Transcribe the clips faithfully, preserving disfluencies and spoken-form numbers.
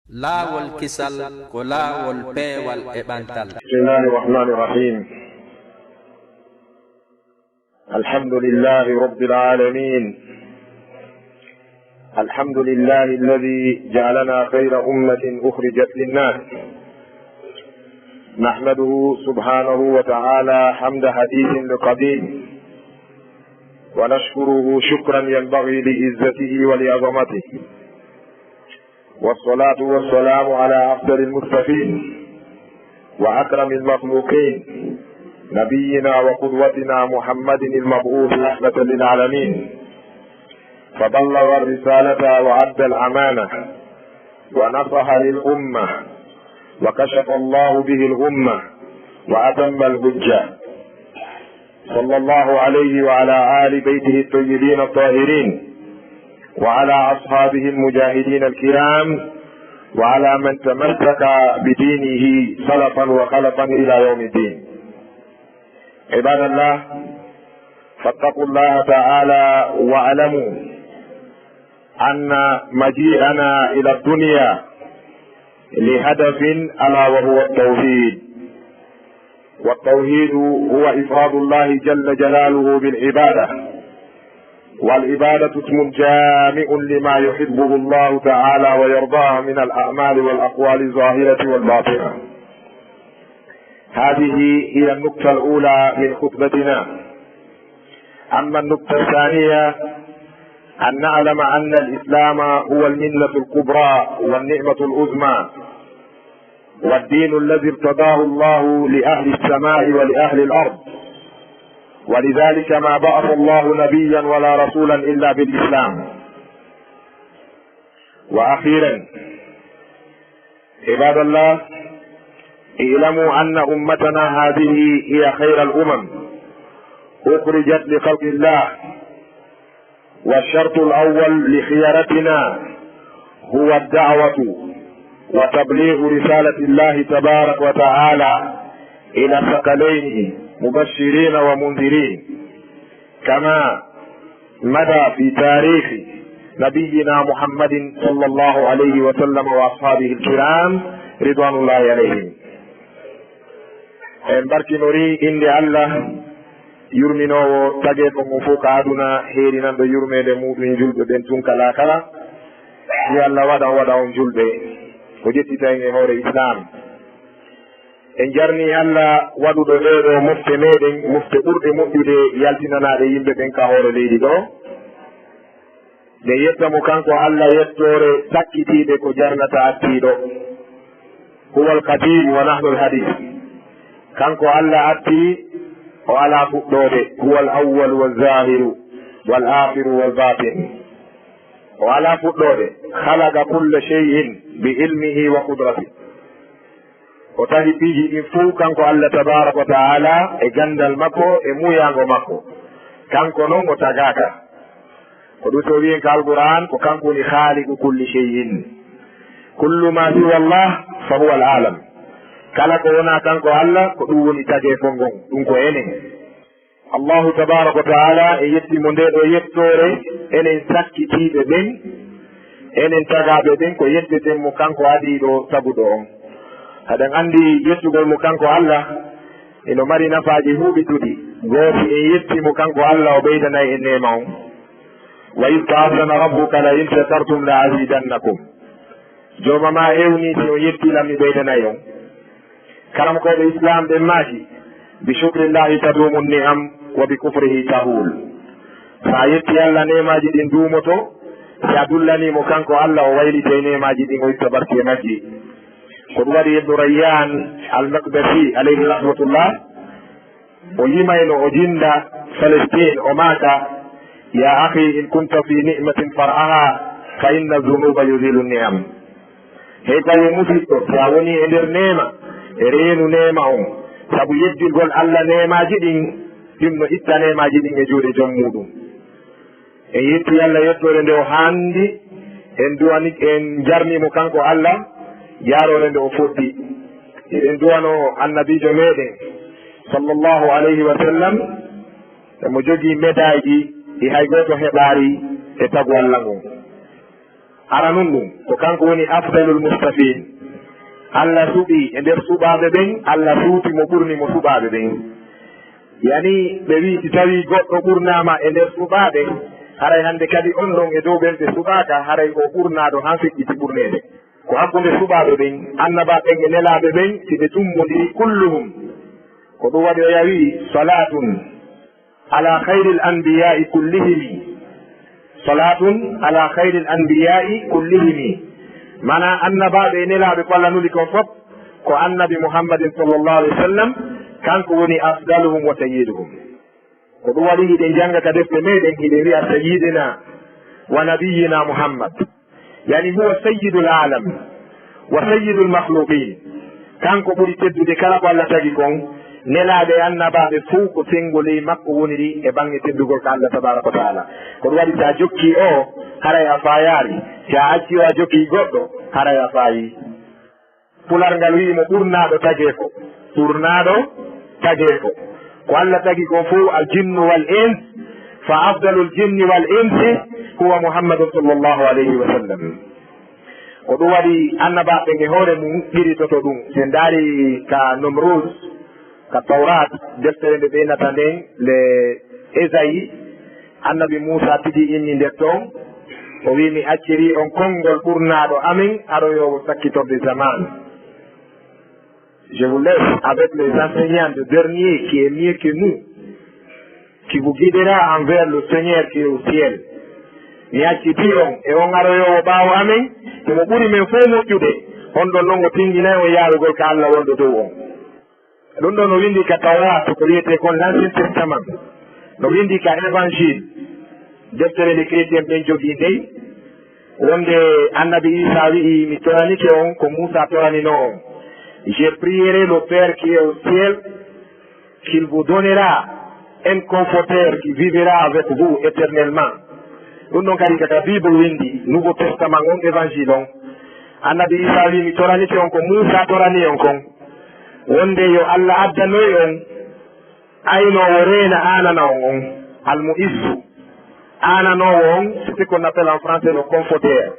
Laawol kisal ko laawol peewal e ɓantal. بسم الله الرحمن الرحيم. الحمد لله رب العالمين. الحمد لله الذي جعلنا خير أمة أخرجت للناس. نحمده سبحانه وتعالى حمد حديث لقديم، ونشكره شكرا ينبغي لعزته ولعظمته. والصلاة والسلام على أفضل المرسلين وأكرم المخلوقين، نبينا وقدوتنا محمد المبعوث رحمة للعالمين، فبلغ الرسالة وأدى الأمانة ونصح للأمة، وكشف الله به الغمة وأتم الحجة، صلى الله عليه وعلى آل بيته الطيبين الطاهرين، وعلى أصحابه المجاهدين الكرام، وعلى من تمسك بدينه سلفا وخلفا إلى يوم الدين. عباد الله، فاتقوا الله تعالى واعلموا أن مجيئنا إلى الدنيا لهدف، ألا وهو التوحيد. والتوحيد هو إفراد الله جل جلاله بالعبادة، والعبادة اسم جامع لما يحبه الله تعالى ويرضاه من الأعمال والأقوال الظاهرة والباطنة. هذه هي النقطة الأولى من خطبتنا. أما النقطة الثانية، أن نعلم أن الإسلام هو المنة الكبرى والنعمة العظمى، والدين الذي ارتضاه الله لأهل السماء ولأهل الأرض، ولذلك ما بعث الله نبيا ولا رسولا إلا بالإسلام. وأخيرا، عباد الله، اعلموا أن أمتنا هذه هي خير الأمم أخرجت لخلق الله، والشرط الأول لخيرتنا هو الدعوة وتبليغ رسالة الله تبارك وتعالى إلى الثقلين مبشرين ومنذرين، كما مضى في تاريخ نبينا محمد صلى الله عليه وسلم وأصحابه الكرام رضوان الله عليهم. En barkinorii innde Allah, yurminoowo tageefo ngun fow ka aduna, heerinanɗo yurmeende muuɗum julɓe ɓen tun ka laakara. Yo Allah waɗa, o waɗa on julɓe, o ƴettita en e hoore Islaam. En jarnii Allah waɗuɗo ɗee ɗoo mofte meeɗen, mofte ɓurɗe moƴƴude yaltinanaaɗe yimɓe ɓen ka hoore leydi ɗoo. Ɗen yetta mo kanko Allah yettoore sakkitiinde ko jarnata attiiɗo. هو القديم ونحن الحديث. Kanko Allah attii, o alaa fuɗɗoode. هو الأول والظاهر والآخر والباطن. O alaa fuɗɗoode. خلق كل شيء بعلمه وقدرته. O tahi piiji ɗin fow kanko Allah tabaaraka wa ta'ala e ganndal makko e muuyaango makko. Kanko non o tagaaka. Ko ɗum so wiyen ka Alqur'aan, ko kanko woni خالق كل شيء. كل ما سوى الله فهو العالم. Kala ko wonaa kanko Allah, ko ɗum woni tageefo ngon, ɗum ko enen. Allahu tabaaraka wa ta'ala, en yetti mo ndee ɗoo yettoore, enen sakkitiiɓe ɓen, enen tagaaɓe ɓen, ko yetteten mo kanko adiiɗo taguɗo on. Haɗen anndi yettugol mo kanko Allah, ino mari nafaaji huuɓituɗi. Gooto, en yetti mo kanko Allah, o ɓeydanay en neema on. وإذ تأذن ربك لئن شكرتم لأزيدنكم. Jooma maa ewnii, si on yettii lan, mi ɓeydanay on. Karamokooɓe Islaam ɓen maaki, بشكر الله تدوم النعم وبكفره تهول. So a yettii Allah, neemaaji ɗin duumoto. Si a dullanii mo kanko Allah, o waylitay neemaaji ɗin, o itta barke majji. Ko ɗum waɗi Ibnu Rayyaan Al-Maqdisi, alayhi rahmatullah, o limayno, o jinnda Palestine, o maaka: يا أخي إن كنت في نعمة فارعها فإن الذنوب يزيل النعم. Hey tawi musiɗɗo, si a wonii e nder neema, reenu neema on, sabu yeddirgol Allah neemaaji ɗin, ɗum no itta neemaaji ɗin e juuɗe jom muuɗum. En yetti Allah yettoore nde o haandi, en duwani, en jarni mo kanko Allah, jaaroore nde o foddi. Eɗen duwanoo Annabiijo meeɗen, sallallahu alayhi wa sallam, emo jogii medaaji ɗi hay gooto heɓaari e tagu Allah ngun. Aranun ɗum, ko kanko woni afdalul mustafin. Allah suɓi e nder suɓaaɓe ɓen, Allah suuti mo ɓurni mo suɓaaɓe ɓen. Yani ɓe wi'i, si tawii goɗɗo ɓurnaama e nder suɓaaɓe, haray hannde kadi on ɗon e dow ɓen ɓe suɓaaka, haray o ɓurnaaɗo han feƴƴiti ɓurneede. Ko hakkunde suɓaaɓe ɓen, annabaaɓe ɓen e nelaaɓe ɓen, si ɓe tummbondiri kulluhum. Ko ɗum waɗi o yawi, salatun ala khairil anbiya'i kullihimi. Salatun ala khairil anbiya'i kullihimi. Mana annabaaɓe e nelaaɓe ko Allah nuli kon fof, ko annabi Muhammadin sallallahu alaihi wasallam, kanko woni afdaluhum wa sayyiduhum. Ko ɗum waɗi hiɗen jannga ka defte meɗen, hiɗen wi'a sayyidina wa nabiyyina Muhammad. Yani huwa sayyidul alam wa sayyidul makhluqin. Kanko ɓuri teddude kala ko Allah tagi kon. Nelaaɓe e annabaaɓe fow ko senngo ley makko woniri e baŋŋe teddugol ka Allah tabaraka wa taala. Ko ɗum waɗi si a jokkii o, haray a faayaari. Si a accii o a jokkii goɗɗo, haray a faayii. Pular ngal wi'i mo ɓurnaaɗo tageefo. Ɓurnaaɗo tageefo. Ko Allah tagi kon fow, al jinnu wal ins, fa afdalul jinni wal insi huwa Muhammadun sallallahu alayhi wa sallam. Ko ɗum waɗi annabaaɓe ɓen e hoore mum qiritoto ɗum. Si en ndaari ka Nomrus, ka Tawrat, deftere nde ɓe innata nden le Esayi, annabi Muusa tigi inni nder ton, o wi'i, "Mi accirii on konngol ɓurnaaɗo amen, aroyoowo sakkitorde zaman." Je vous laisse avec les enseignants de dernier qui est mieux que nous, qui vous guidera envers le Seigneur qui est au ciel. Mi accitii on e on aroyoowo ɓaawo amen, ko mo ɓuri men fow moƴƴude. On ɗon non o tinndinay on yaarugol ka Allah wonɗo dow on. Ɗum ɗo no winndi ka Tawrat, ko wiyetee kon l'Ancien Testament. No winndi ka Évangile, deftere nde chrétien ɓen jogii ndey. Wonde annabi Isa wi'i, "Mi toranike on ko Muusa toraninoo on. Je prierai le Père qui est au ciel, qu'il vous donnera un conforteur qui vivra avec vous éternellement." Ɗum ɗon kadi kaka Bible winndi, Nouveau Testament on, Évangile on. Annabi Isa wi'i, "Mi toranike on ko Muusa torani on kon. Wonde yo Allah addanoy on aynoowo reena aanana on on, al mu'izzu." Aananoowo on, c'est ce qu'on appelle en français le conforteur.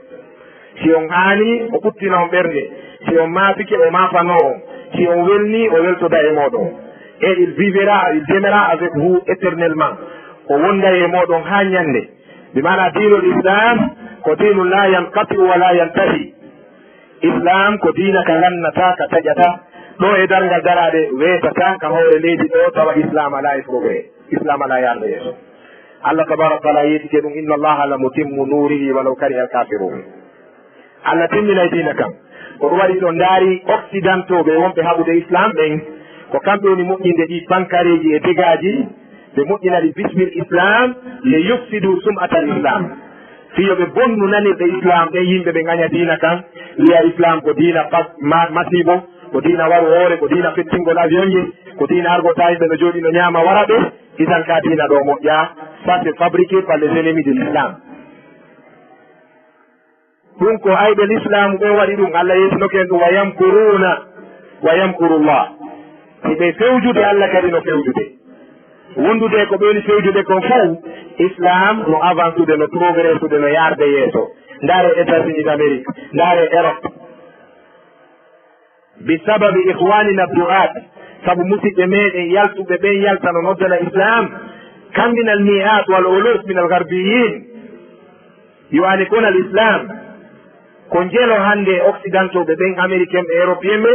Si on haani, o ɓuttina on ɓernde. Si on maafike, o maafanoo on. Si on welnii, o weltoda e mooɗon. Et il vivra, il demeurera avec vous éternellement. O wonday e mooɗon haa ñannde. Bi maana diinul Islam ko diinu la yanqati wa la yantahi. Islam ko diina ka lannataa, ka taƴataa. Ɗo e darngal daraade weetataa ka hoore leydi ɗo, tawa Islam alaa e progrès. Islam alaa yaarde yeeso. Allah tabaraka wa taala yeetike ɗum, "Inna Allaha la mutimmu nurihi walaw kariha al-kafirun." Allah timminay diina kan. Ko ɗum waɗi ɗo ndaari occidentaux ɓe wonɓe haɓude Islam ɓen, ko kamɓe woni moƴƴinde ɗi pankareeji e degaaji, ɓe moƴƴina ɗi bismil Islam, li yufsidu sum'atal Islam. Fii yo ɓe bonnu nanirɗe Islam ɗen, yimɓe ɓe ŋaña diina kan, wi'a Islam ko diina pas-, ma-, masiibo, ko diina waru hoore, ko diina fettingol avion ji, ko diina argol tawa yimɓe no jooɗi no ñaama wara ɓe, isan ka diina ɗo moƴƴaa, ça c'est fabriqué par les ennemis de l'Islam. Ɗum ko ayɓe Lislaamu ɓen waɗi ɗum, Allah yeetinoke en ɗum, "Wa yamkuruuna, wa yamkurullah." Si ɓe fewjude, Allah kadi no fewjude. Wondude e ko ɓe woni fewjude kon fow, Islam no avancude, no progressude, no yaarde yeeso. Ndaare États-Unis d'Amérique, ndaare Europe. Bi sababi ikhwanina du'at, sabu musiɓɓe meɗen yaltuɓe ɓen yalta no noddana Islam, kam minal mi'at wal uluf minal gharbiyin, yo ani konal Islam, ko njelo hannde occidentaux ɓe ɓen, américain ɓe, européen ɓe,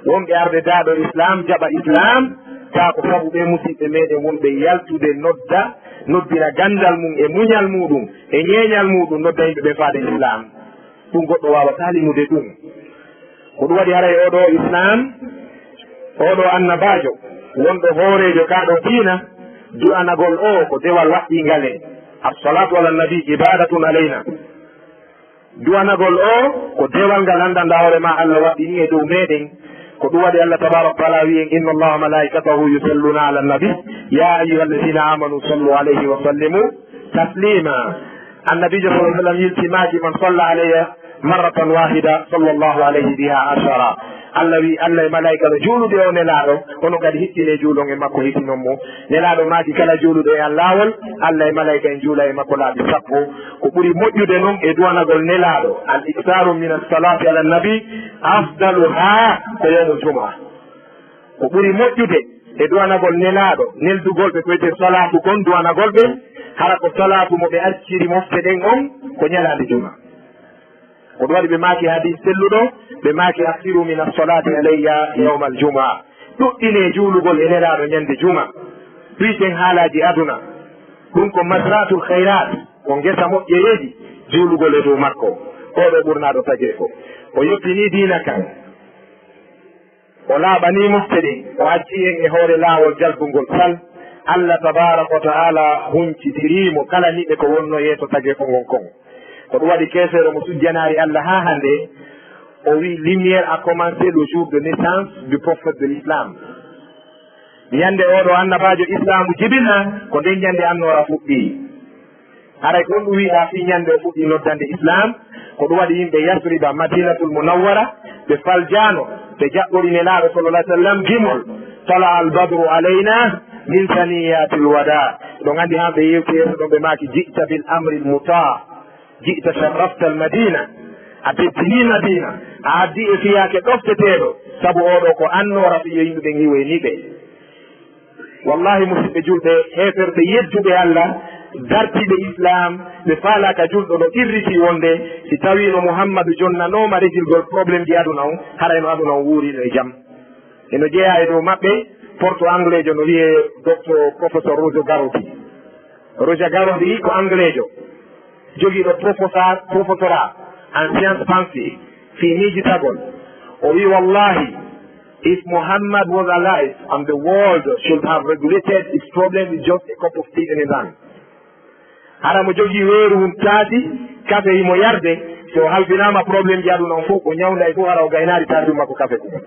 wonɓe arde daaɗo Islam, jaɓa Islam, taa ko sabu ɓe musiɓɓe meɗen wonɓe yaltude nodda, noddira ganndal mum e muñal muɗum e ñeeñal muɗum, nodda yimɓe ɓe faade Islam. Ɗum goɗɗo waawataa limude ɗum. Ko ɗum waɗi haray oɗo Islam, oɗo annabaajo, wonɗo hooreejo ka ɗo diina, du'anagol o ko dewal waɗɗingal en. As-salatu ala nabi ibadatun alayna. Du'anagol o ko dewal ngal anndanɗaa hoore ma Allah waɗɗini e dow meɗen. Ko ɗum waɗi Allah tabaraka wa taala wi'i en, "Inna Allaha wa malaikatahu yusalluna ala nabi, ya ayyuha alladhina amanu sallu alayhi wa sallimu taslima." Annabiijo sallallahu alayhi wa sallam yilti maaki, "Man salla alayya marratan wahida, sallallahu alayhi biha ashara." Allah wi, Allah e malaika no juulude e o Nelaaɗo, onon kadi hittinee juulon e makko, hittinon mo. Nelaaɗo maaki, kala juuluɗo e an laawol, Allah e malaika en juula e makko laabi sappo. Ko ɓuri moƴƴude non e duwanagol Nelaaɗo, al iktharu min as-salati ala nabi, afdaluha ko yawmul jumu'a. Ko ɓuri moƴƴude e duwanagol Nelaaɗo, neldugol ɓe ko wiyetee salaatu kon, duwanagol ɓe, hara ko salaatu mo ɓe acciri mofte ɗen on ko ñalaande juma. Ko ɗum waɗi ɓe maaki hadis selluɗo, ɓe maaki, "Aksiru min as-salati alayya yawmal jumu'a." Ɗuɗɗinee juulugol e Nelaaɗo ñande juma. Ɗuyten haalaaji aduna. Ɗum ko mazra'atul khairat, ko ngesa moƴƴereeji, juulugol e dow makko. Oo ɗoo ɓurnaaɗo tageefo. O yoppinii diina kan. O laaɓanii mofte ɗen. O accii en e hoore laawol jalbungol sal. Allah tabaraka wa ta'ala huncitirii mo kala niɓe ko wonnoo yeeso tageefo ngon kon. Ko ɗum waɗi keefeero mo sujjanaari Allah haa hannde, o wi, "Lumière a commencé le jour de naissance du prophète de l'islam." Ñande oo ɗoo annabaajo Islaamu jibina, ko nden ñande annoora fuɗɗii. Haray ko honɗum wi'aa fii ñande o fuɗɗii noddande Islaam? Ko ɗum waɗi yimɓe Yasriba, Madinatul Munawwara, ɓe faljaano, ɓe jaɓɓori Nelaaɗo sallallahu alaihi wasallam gimol, "Tala al badru alayna min saniyatil wada." Ɗon anndi haa ɓe yewti yeeso ɗon, ɓe maaki, "Ji'ta bil amril muta, ji'ta sharrafta al madina." A teddinii Madina, a addi e fiyaake ɗofteteeɗo, sabu oo ɗoo ko annoora fii yo yimɓe ɓen iwo e niɓe. Wallahi, musidɓe julɓe, heeferɓe yedduɓe Allah, dartiiɓe Islaam, ɓe faalaa ka julɗo no qirritii wonde si tawiino Muhammadu jonnanooma regilgol problèmeji aduna on, haray no aduna on wuuriino e jam. Eno jeyaa e dow maɓɓe, porto angleejo no wiyee Docteur Professor Roger Garaudy. Roger Garaudy ko angleejo, jogiiɗo professor, professorat en science pensée, fii miijitagol. O wii, "Wallahi, if Muhammad was alive and the world should have regulated its problem with just a cup of tea in his hand." Hara mo jogii weeru mum taati, kafe himo yarde, si o halfinaama problèmeji aduna on fof, o ñawnday fof, hara o gaynaali taati makko kafe ɗum.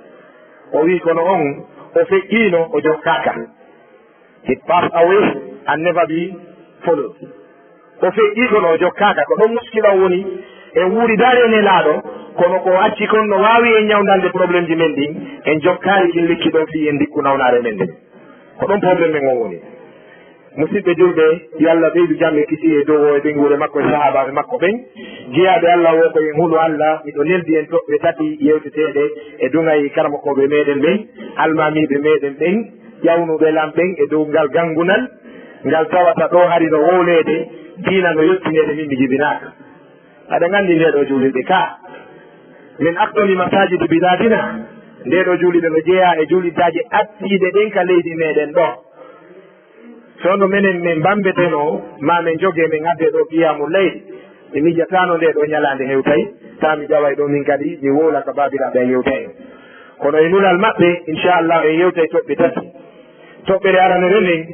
O wii, kono on, o feƴƴiino, o jokkaaka. He passed away and never be followed. O feƴƴii kono o jokkaaka. Ko ɗon muskila on woni, en wuuridaali e Nelaaɗo, kono ko o acci kon no waawi en ñawndande problèmeji men ɗin, en jokkaali ɗin lekki ɗon fii en ndikku nawnaare men nden. Ko ɗon problème men on woni. Musidɓe julɓe, yo Allah ɓeydu jam e kisiyee e dow o e ɓeynguure makko e sahaabaaɓe makko ɓen. Jeyaaɓe Allah woo ko en hulu Allah, miɗo neldi en toɓɓe tati yewteteeɗe e duŋay karamokooɓe meɗen ɓen, almaamiiɓe meɗen ɓen, ƴawnuɓe lan ɓen e dow ngal ganngunal, ngal tawata ɗoo hari no wowleede, diina no yottineede, min mi jibinaaka. Aɗa nganndi ndee ɗoo juulirde ka, min aqdami masajidi biladina, ndee ɗoo juulirde no jeyaa e juulirdaaji attiiɗe ɗen ka leydi meɗen ɗoo. So no menen min mbambetenoo, maa min njogee min ngadde ɗoo qiyaamu leyl, mi miijataano ndee ɗoo ñalaande hewtay, taa mi ƴaway ɗoo min kadi, mi wowla ka baabiraaɓe an yewta en. Kono e nulal maɓɓe, inchallah, en yewtay toɓɓe tati. Toɓɓere aranere nden,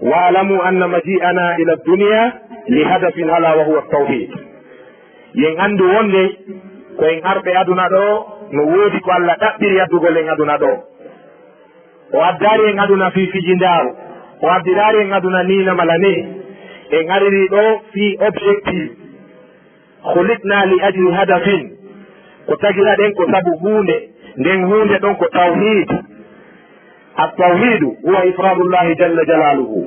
"Wa'lamu anna maji'ana ila dunya li hadafin ala wa huwa tawhid." Yen anndu wonde ko en arɓe aduna ɗoo, no woodi ko Allah ɗaɓɓiri addugol en aduna ɗoo. O addaali en aduna fii fijindaaru. O addiraali en aduna nii na mala nee. En aririi ɗoo fii objectif. Khuliqna li ajli hadafin. Ko tagiraɗen ko sabu huunde. Nden huunde ɗon ko tawhiid. At-tawhiidu huwa ifraadullahi jalla jalaaluhu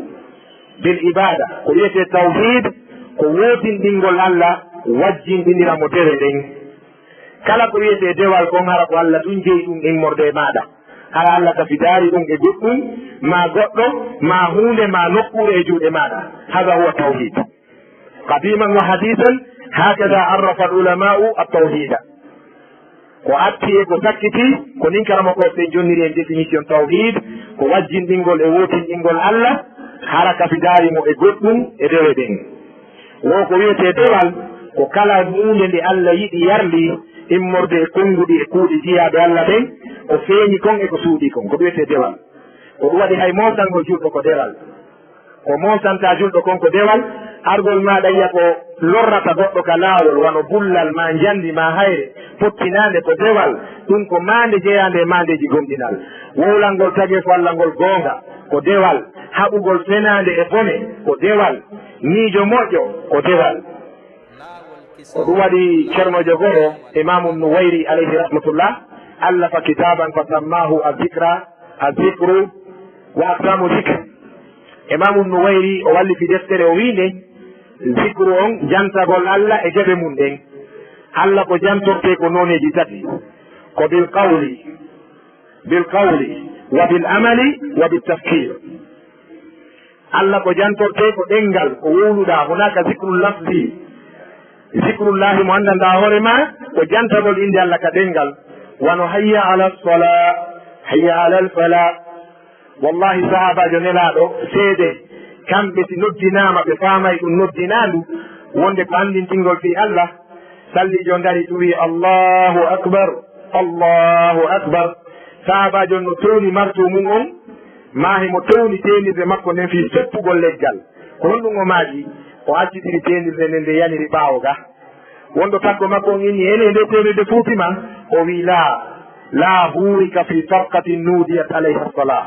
bil ibaada. Ko wiyetee tawhiid, ko wootinɗingol Allah, wajjinɗinira mo dewe ɗen. Kala ko wiyetee dewal kon, hara ko Allah tun jeyi ɗum immorde e maaɗa. Hara Allah tafidaali ɗum e goɗɗum, maa goɗɗo, maa huunde, maa nokkuure e juuɗe maaɗa. Hada huwa tawhid. Qadiman wa hadisan, hakada arrafa al ulama'u at tawhida. Ko atti e ko sakkiti, ko nin karama ko ɓe jonniri en définition tawhid, ko wajjinɗingol e wootinɗingol Allah, hara kafidaali mo e goɗɗum e dewe ɗen. Wo ko wiyetee dewal, ko kala huunde nde Allah yiɗi yarli immorde e konnguɗi e kuuɗe jiyaaɓe Allah ɓen, ko feeñi kon e ko suuɗii kon, ko wiyetee dewal. Ko ɗum waɗi hay moosangol julɗo ko dewal. Ko moosantaa julɗo kon ko dewal, argol maaɗa yiya ko lorrata goɗɗo ka laawol, wano bullal, maa njandi, maa hayre, pottinaande ko dewal, ɗum ko maande jeyaande e maandeeji gomɗinal. Wowlangol tageefo Allah ngol goonga, ko dewal, haɓugol fenaande e bone, ko dewal, miijo moƴƴo, ko dewal. Ko ɗum waɗi Ceernoojo goo, Imaamu Nuwayri alayhi rahmatullah, ألف كتابا فسماه الذكرى، الذكر وأقسام الذكر. Imaamu Nuwayri o wallifi deftere, o wi'i nde, zikru on, jantagol Allah e geɓe mum ɗen. Allah ko jantortee ko nooneeji tati, ko bil qawli, bil qawli, wa bil amali, wa bit tafkir. Allah ko jantortee ko ɗenngal, ko wowluɗaa, hunaaka zikrul lafzi, zikrullahi mo anndanɗaa hoore maa, ko jantagol innde Allah ka ɗenngal, wano hayya ala sola, hayya ala fala. Wallahi, sahaabaajo Nelaaɗo, seede, kamɓe si noddinaama, ɓe faamay ɗum noddinaandu, wonde ko anndintingol fii Allah. Salliijo on dari tun wi'i, "Allahu akbar, Allahu akbar." Sahaabaajo on no towni marto mun on, maa himo towni teenirde makko nden fii soppugol leggal. Ko honɗum o maaki? O accitiri teenirde nden, nde yaniri ɓaawo ga. Wonɗo takko makko on inni, "Ene nde teenirde fuuti ma?" O wi'i, "Laa, laa, burika fi safqatin nudiyat alayha salah."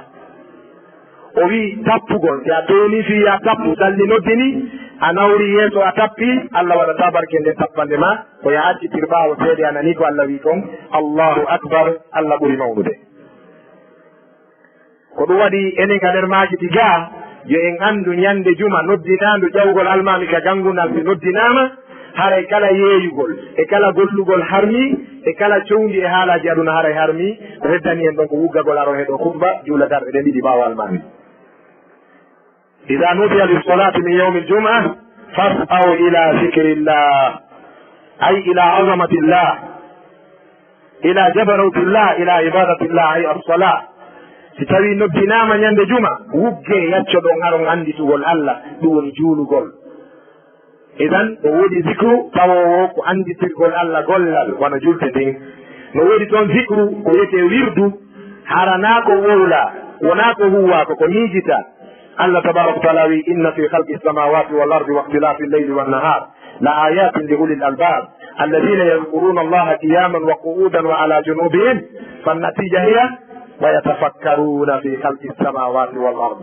O wi'i, "Tappugol, si a tooni fii yo a tappu, salli noddini, a nawri yeeso, a tappi, Allah waɗataa barke nden tappande ma, ko yo a accitir ɓaawo seede a nanii ko Allah wi'i kon, Allahu akbar, Allah ɓuri mawnude." Ko ɗum waɗi enen ka nder maaki ti gaa, yo en anndu ñande juma noddinaandu ƴawgol almaami ka ganngunal si noddinaama, haray kala yeeyugol, e kala gollugol harmi, e kala cowndi e haalaaji aduna haray harmi, ko heddani en ɗon ko wuggagol aron he ɗo khutba, juula darɗe ɗen ɗiɗi ɓaawo almaami. إذا نودي للصلاة من يوم الجمعة فاسعوا إلى ذكر الله، أي إلى عظمة الله، إلى جبروت الله، إلى عبادة الله، أي الصلاة. Si tawii noddinaama ñande juma, wuggee yaccoɗon aron annditugol Allah, ɗum woni juulugol. Idan, no woodi zikru tawoowo ko annditirgol Allah gollal, wano julde nden. No woodi toon zikru ko wiyetee wirdu, hara naa ko wowlaa, wonaa ko huuwaa, ko ko miijita. Allah tabaaraka wa taala wi'i, "Inna fi khalqi samawati wal ardi wa ikhtilafi al-layli wan nahar la ayatin li ulil albab, alladhina yadhkuruna Allaha qiyaman wa qu'udan wa ala junubihim, fan natija hiya, wa yatafakkaruna fi khalqi samawati wal ard."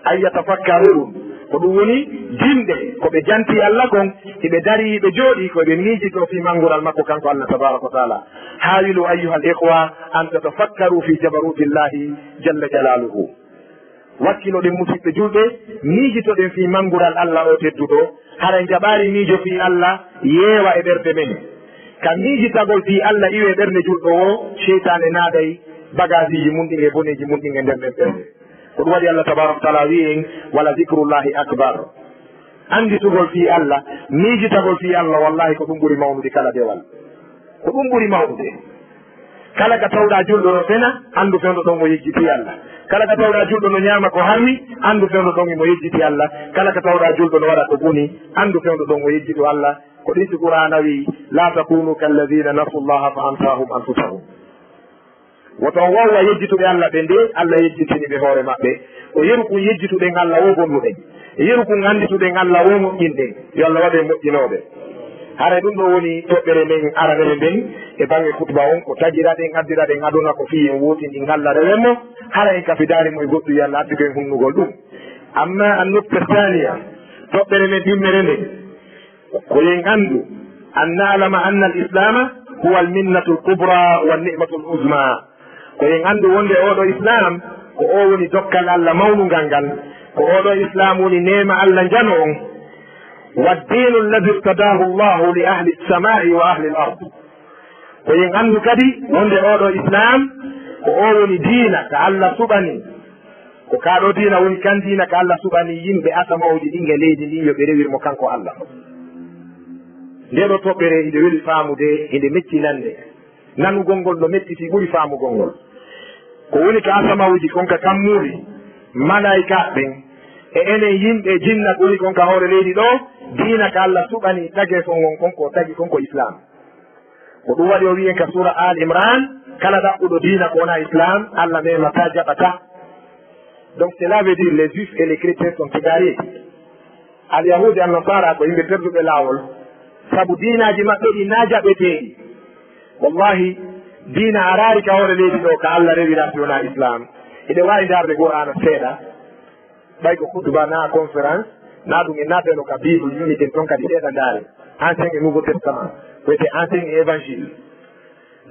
Ay yatafakkarun, ko ɗum woni dimɗe, ko ɓe janti Allah kon, hiɓe dari, hiɓe jooɗi, ko ɓe miijito fii mangural makko kanko Allah tabaaraka wa taala. Haawilu ayyuhal ikhwa an tatafakkaru fi jabarutillahi jalla jalaluhu. Wakkilo ɗen musiɓɓe julɓe, miijito ɗen fii mangural Allah o tedduɗo, hara en jaɓaari miijo fii Allah yeewa e ɓerɗe men. Ka miijitagol fii Allah iwe ɓernde julɗo o, seytaane naaday bagaasiiji mun ɗin e boneeji mun ɗin e nder nden ɓernde. Ko ɗum waɗi Allah tabaaraka wa taala wi'i en, "Wala zikrullahi akbar." Annditugol fii Allah, miijitagol fii Allah, wallahi ko ɗum ɓuri mawnude kala dewal. Ko ɗum ɓuri mawnude. Kala ka tawɗaa julɗo no fena, anndu fewndo ɗon o yejjiti Allah. Kala ka tawɗaa julɗo no ñaama ko harmi, anndu fewndo ɗon imo yejjiti Allah. Kala ka tawɗaa julɗo no waɗa ko boni, anndu fewndo ɗon o yejjiti Allah. Ko ɗin si Qur'aana wi'i, "La takunu kalladhina nasu Allaha fa ansahum anfusahum." Woto on wowlu yejjituɓe Allah ɓe, nde Allah yejjitini ɓe hoore maɓɓe. Ko yeru kun yejjituɗen Allah o bonnuɗen. Yeru kun anndituɗen Allah o moƴƴinɗen. Yo Allah waɗu en moƴƴinooɓe. Haray ɗum ɗo woni toɓɓere men aranere nden e baŋŋe khutba on, ko tagiraɗen, addiraɗen aduna ko fii en wootinɗin Allah rewen mo. Hara en kafidaali mo e goɗɗum, yo Allah addu en hunnugol ɗum. Amma an-nukta thaniya, toɓɓere men ɗimmere nden, ko yo en anndu, an na'lama anna al-islama huwa al-minnatu al-kubra wa ni'matu al-uzma. Ko yo en anndu wonde oo ɗoo Islaam, ko oo woni dokkal Allah mawnungal ngal, ko oo ɗoo Islaam woni neema Allah njano on. Wa ad-diinu alladhi irtadaahu Allahu li ahli as-samaa'i wa ahli al-ard. Ko yo en anndu kadi wonde oo ɗoo Islaam, ko oo woni diina ka Allah suɓani. Ko kaa ɗoo diina woni kan diina ka Allah suɓani yimɓe asamawuuji ɗin e leydi ndin yo ɓe rewir mo kanko Allah. Ndee ɗoo toɓɓere hinde weli faamude, hinde metti nande. Nanugol ngol no mettiti ɓuri faamugol ngol. Ko woni ka asamawuuji kon ka kammuuli, malaa'ikaaɓe ɓen, e enen yimɓe e jinna ko woni kon ka hoore leydi ɗoo, diina ka Allah suɓani tageefo ngon kon ko tagi kon ko Islaam. Ko ɗum waɗi o wi'i en ka suura Aali Imraan, kala ɗaɓɓuɗo diina ko wonaa Islaam, Allah memataa, jaɓataa. Donc cela veut dire les juifs et les chrétiens sont égarés. Alyahuudi, Annasaara ko yimɓe perduɓe laawol, sabu diinaaji maɓɓe ɗi naa jaɓeteeɗi. Wallahi, diina araari ka hoore leydi ɗoo ka Allah rewira si wonaa Islaam. Hiɗen waawi ndaarde Qur'aana seeɗa. Ɓay ko khutba naa conférence, naa ɗum en naatayno ka Bible, yumiten ton kadi seeɗa ndaare. Ancien et Nouveau Testament, ko wiyetee Ancien et Évangile.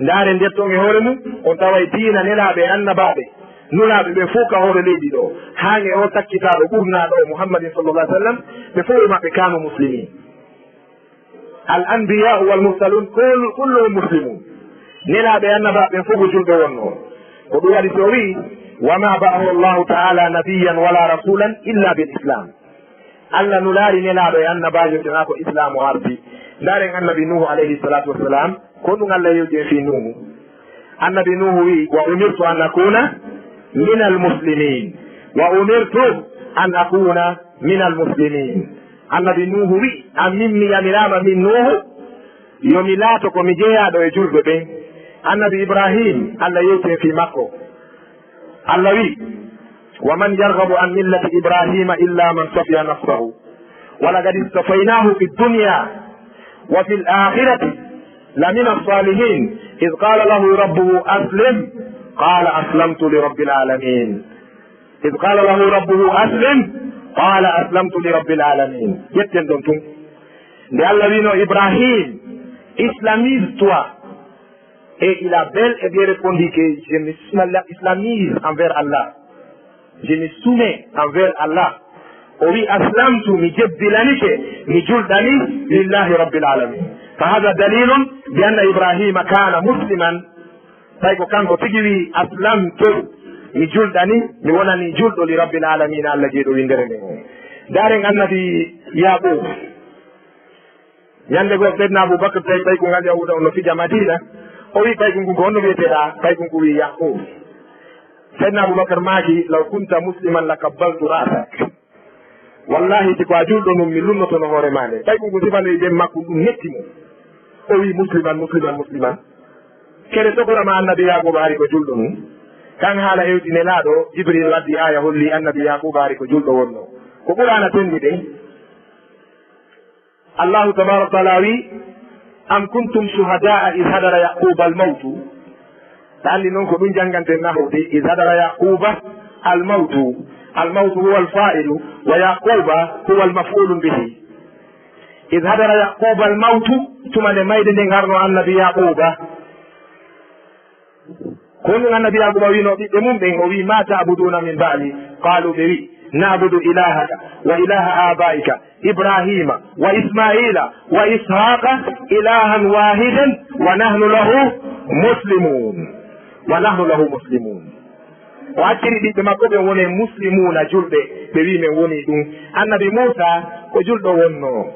Ndaare nder ton e hoore mum, on taway diina nelaaɓe e annabaaɓe, nulaaɓe ɓe fof ka hoore leydi ɗo, haa e o sakkitaaɗo ɓurnaaɗo o Muhammadin sallallahu alaihi wasallam, ɓe fof e maɓɓe kanu muslimin. Al anbiya wal mursalun kul-, kulluhum muslimun. Nelaaɓe e annabaaɓe ɓen fof ko julɓe wonnoo. Ko ɗum waɗi so o wi'i, "Wa ma ba'atha Allahu ta'ala nabiyyan wala rasulan illa bil islam." Allah nulaari nelaaɗo e annabaajo sinaa ko islaamu ardi. Ndaaren annabi Nuhu alayhi salatu wassalam, ko ɗum Allah yewti en fii Nuhu. Annabi Nuhu wi'i, "Wa umirtu an akuna minal muslimin. Wa umirtu an akuna minal muslimin." Annabi Nuhu wi'i, "An min mi yamiraama min Nuhu, yo mi laato ko mi jeyaaɗo e julɓe ɓen." Annabi Ibrahim, Allah yewti en fii makko. Allah wi'i, "Wa man yarghabu an millati Ibrahima illa man safiha nafsahu. Wa laqad istafaynahu fid dunya wa fil akhirati lamina salihin. Idh qala lahu rabbuhu aslim, qala aslamtu li rabbil alamin." Idh qala lahu rabbuhu aslim, qala aslamtu li rabbil alamin. Ƴetten ɗon tun. Nde Allah wi'no Ibrahim, "Islamise-toi." Et il a bel et bien répondu que, "Je me islamise envers Allah. Je me soumets envers Allah." O wi, "Aslamtu, mi jebbilanike, mi julɗani lillahi rabbil alamin." Fa hadha dalilun bi anna Ibrahima kana musliman. Tawi ko kanko tigi wi, "Aslamtu, mi julɗani, mi wonani julɗo li rabbil alamin, Allah jeyɗo winndere nden." Ndaaren annabi Yaqub. Ñande goo, Seydina Abubakar tawi paykun ngal Yahuuda on no fija Madiina. O wi'i paykun kun, "Ko honno wi'eteɗaa?" Paykun kun wi'i, "Yaqub." Seydina Abubakar maaki, "Law kunta musliman la kabbaltu ra'sak." Wallahi, si ko a julɗo nun, mi lunnotono hoore maa nde. Paykun kun sifanoyi ɓen makko, ɗum metti mo. O wi'i, "Musliman, musliman, musliman." Kere tokora ma annabi Yaqub hari ko julɗo nun. Kan haala hewti nelaaɗo, Jibril waddi aya holli annabi Yaqub hari ko julɗo wonno. Ko Qur'aana tendi ɗen. Allahu tabaraka wa taala wi, "Am kuntum shuhada'a iz hadara Yaquba al-mawtu." Ɗa anndi noon ko ɗum jannganten nahwu de, "Iz hadara Yaquba al-mawtu." Al-mawtu huwa al-fa'ilu, wa Yaquba huwa al-maf'ulun bihi. "Iz hadara Yaquba al-mawtu," tuma nde mayde nde ngarno annabi Yaquba. Ko honɗum annabi Yaquba wi'no ɓiɓɓe mum ɓen? O wi'i, "Ma ta'buduna min ba'di?" Qalu, ɓe wi'i, "Na'budu ilahaka wa ilaha abaika Ibrahima wa Ismaila wa Ishaqa ilahan wahidan wa nahnu lahu muslimun." Wa nahnu lahu muslimun. O acciri ɓiɓɓe makko ɓen wone muslimuna, julɓe, ɓe wi'i, "Men woni ɗum." Annabi Musa ko julɗo wonno.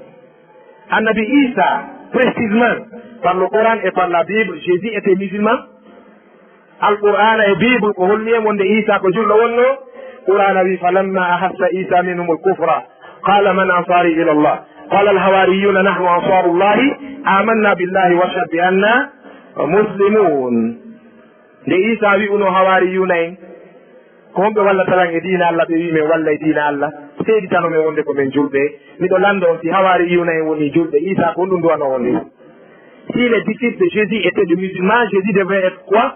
Annabi Isa, précisément, par le Coran et par la Bible, Jésus était musulman. Alqur'aana e Bible ko holli en wonde Isa ko julɗo wonno. Qur'aana wi, "Falamma ahassa Isa minhumul kufra, qala man ansari ila Allah? Qala al hawariyuna nahnu ansarullahi, amanna billahi washhad bi anna muslimun." Nde Isa wi'uno hawariyuna en, "Ko homɓe wallata lan e diina Allah?" Ɓe wi, "Men walla e diina Allah. Seeditano men wonde ko men julɓe." Miɗo lando on, si hawariyuna en woni julɓe, Isa ko honɗum duwano on ni? Si les disciples de Jésus étaient des musulmans, Jésus devrait être quoi?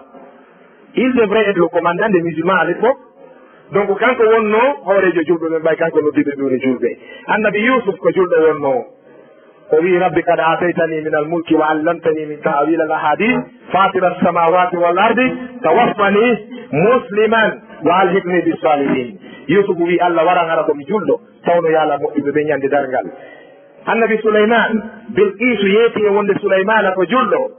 Il devrait être le commandant des musulmans à l'époque. Donc, kanko wonno hooreejo julɓe ɓen, ɓay kanko noddi ɓe ɓe woni julɓe. Annabi Yusuf ko julɗo wonno. O wi, "Rabbi qad aataytani min al-mulki wa allamtani min ta'wil al-ahadith, fatira as-samawati wal ardi, tawaffani musliman wa alhiqni bis salihin." Yusuf wi, "Allah waran hara ko mi julɗo, tawno yaala moƴƴuɓe ɓe ñande darngal." Annabi Suleyman, Bilqisu yeeti e wonde Suleymaana ko julɗo.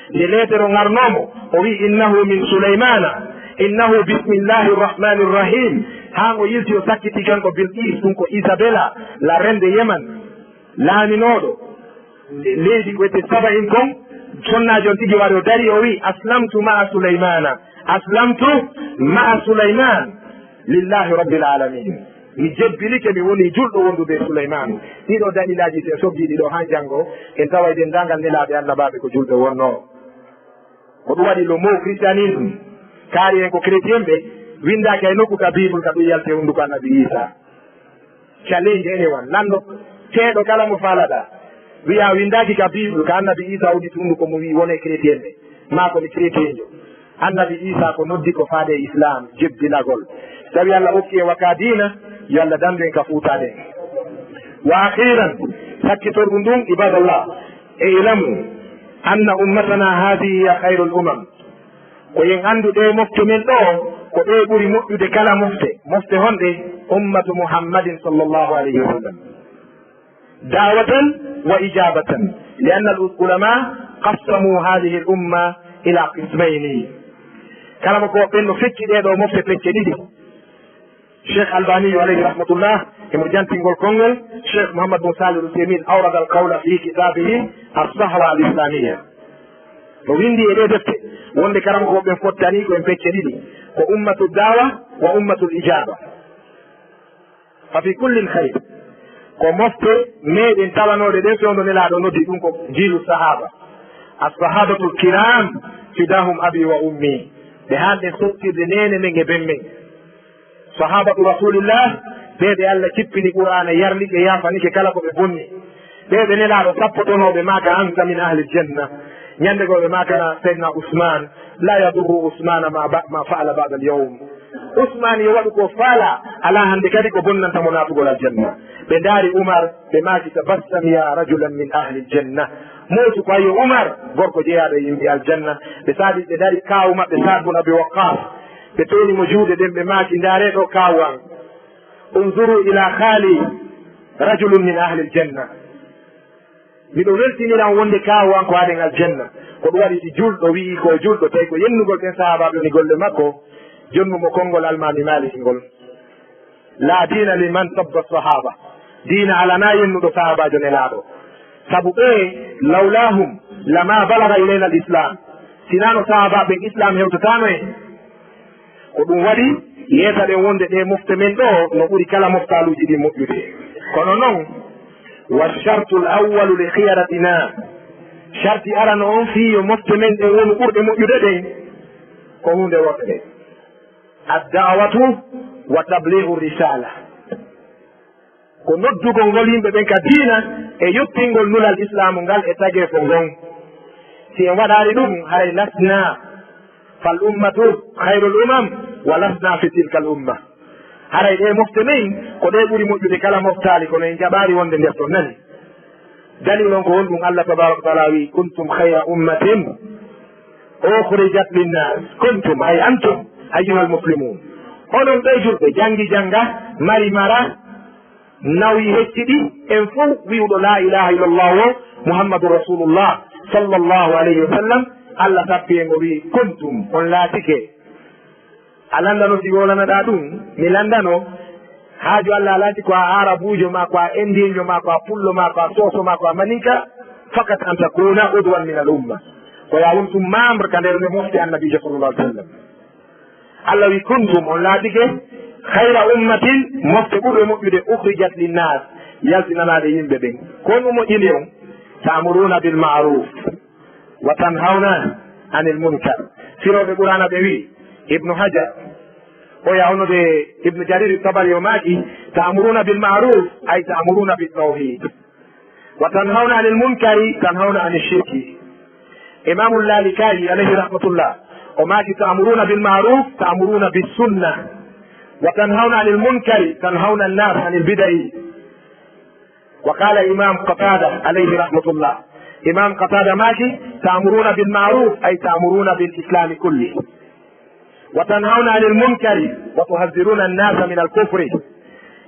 Nde leetero ngarnoomo, o wi, "Innahu min Suleymaana, innahu bismillahi rahmani rahim." Haa ngo yilti o sakkiti kanko Bilqis, ɗum ko Isabella, la reine de Yemen, laaminooɗo leydi ko wiyetee Saba en kon, sonnaajo on tigi wari o dari o wi, "Aslamtu ma'a Suleymaana, aslamtu ma'a Suleymaan, lillahi rabbil aalamiin." Mi jebbilike, mi woni julɗo wondude e Suleymaanu. Ɗiɗo dalilaaji, si en soggi ɗiɗo haa janngo, en taway denndaangal nelaaɓe annabaaɓe ko julɓe wonnoo. Ko ɗum waɗi le mot christianisme, kaari en ko chrétien ɓe, winndaaki hay nokku ka Bible ka ɗum yalti e hunnduko Annabi Iisaa. Challenge anyone, lanndo, teeɗo kala mo faalaɗaa. Wi'a winndaaki ka Bible, ka Annabi Iisaa udditi hunnduko mum wi'i wonee chrétien ɓe, maa ko mi chrétienjo. Annabi Iisaa ko noddi ko faade e Islam, jebbilagol. Tawi Allah okki en wa ka diina, yo Allah danndu en ka fuutaade en. Wa akhiran, sakkitorɗum ɗum, ibadallah, اعلموا أن أمتنا هذه هي خير الأمم. Ko en anndu ɗee mofte men ɗoo, ko ɗee ɓuri moƴƴude kala mofte. Mofte honɗe? أمة محمد صلى الله عليه وسلم. دعوة وإجابة. لأن العلماء قسموا هذه الأمة إلى قسمين. Karamokooɓe ɓen no fecci ɗee ɗoo mofte pecce ɗiɗi. Cheikh Albani alayhi rahmatullah, emo jantingol konngol Cheikh Muhammad bin Salih Al Uthaymin, أورد القول في كتابه الصحوة الإسلامية. O winndi e ɗee defte wonde karamokooɓe ɓen fottani ko en pecce ɗiɗi, ko أمة الدعوة وأمة الإجابة. ففي كل خير. Ko mofte meɗen tawanooɗe ɗen fewndo Nelaaɗo noddi ɗum ko jiilu sahaaba. الصحابة الكرام فداهم أبي وأمي. Ɓe haanɗen sottirde neene men e ben men. Sahabatu Rasulillah, ɓee ɓe Allah cippini Qur'aana, yarlike, yaafanike kala ko ɓe bonni. Ɓee ɓe Nelaaɗo sappotonooɓe maaka, أنت من أهل الجنة. Ñande goo ɓe maakana Seydina Usmaan, لا يضر عثمان ما ب-، ما فعل بعد اليوم. Usmaan yo waɗu ko faalaa, alaa hannde kadi ko bonnanta mo naatugol aljanna. Ɓe ndaari Umar, ɓe maaki, تبسم يا رجلا من أهل الجنة. Moosu ko a yo Umar, gorko jeyaaɗo e yimɓe aljanna. Ɓe saabi, ɓe ndaari kaawu maɓɓe Saad bun Abi Waqqas. Ɓe tooni mo juuɗe ɗen, ɓe maaki, ndaaree ɗoo kaawu an. انظروا إلى خالي رجل من أهل الجنة. Miɗo weltinira on wonde kaawu an ko aɗen aljanna. Ko ɗum waɗi si julɗo wi'i ko o julɗo, tawi ko yennugol ɓen sahaabaaɓe woni golle makko, jonnu mo konngol Almaami Maaliki ngol. لا دين لمن سب الصحابة. Diina alanaa yennuɗo sahaabaajo Nelaaɗo. Sabu ɓe, لولاهم لما بلغ إلينا الإسلام. Sinaa no sahaabaaɓe ɓen, Islaam hewtataano en. Ko ɗum waɗi, yeetaɗen wonde ɗee mofte men ɗoo no ɓuri kala moftaaluuji ɗin moƴƴude. Kono non, والشرط الأول لخيرتنا. Sarti arano on fii yo mofte men ɗen wonu ɓurɗe moƴƴude ɗen, ko huunde wootere. الدعوة وتبليغ الرسالة. Ko noddugol ngol yimɓe ɓen ka diina e yottingol nulal Islaamu ngal e tageefo ngon. Si en waɗaali ɗum, haray لسنا، فالأمة خير الأمم ولسنا في تلك الأمة. Haray ɗee mofte men ko ɗee ɓuri moƴƴude kala moftaali, kono en jaɓaali wonde nder ton, nani. Dalil on ko honɗum? Allah tabaaraka wa taala wi'i, كنتم خير أمة أخرجت للناس. كنتم، أي أنتم أيها المسلمون. Onon ɓee julɓe, janngi jannga, mari mara, nawi hecciɗi, en fow wi'uɗo لا إله إلا الله o, محمد رسول الله صلى الله عليه وسلم, Allah sappi en o wi'i, كنتم، on laatike. A lanndano si wolanaɗaa ɗum, mi lanndano. Haaju Allah alaati ko a Aarabuujo maa, ko a Indiijo maa, ko a Pullo maa, ko a Sooso maa, ko a Maninka, فقط أن تكون عضوا من الأمة. Ko yo a won tun membre ka nder nde mofte Annabiijo sallallahu alaihi wasallam. Allah wi, كنتم، on laatike, خير أمة، mofte ɓurɗe moƴƴude, أخرجت للناس، yaltinanaaɗe yimɓe ɓen. Ko honɗum moƴƴini on? تأمرون بالمعروف وتنهون عن المنكر. Firooɓe Qur'aana ɓe wi'i, Ibnu Hajar, oya hono de Ibnu Jarir Tabari o maaki, تأمرون بالمعروف، أي تأمرون بالتوحيد. وتنهون عن المنكر، تنهون عن الشرك. Imaamu Laalika'i, alayhi rahmatullah, o maaki, تأمرون بالمعروف، تأمرون بالسنة. وتنهون عن المنكر، تنهون الناس عن البدع. وقال إمام قتادة عليه رحمة الله، Imaam Qataada maaki, تأمرون بالمعروف، أي تأمرون بالإسلام كله. وتنهون عن المنكر، وتحذرون الناس من الكفر.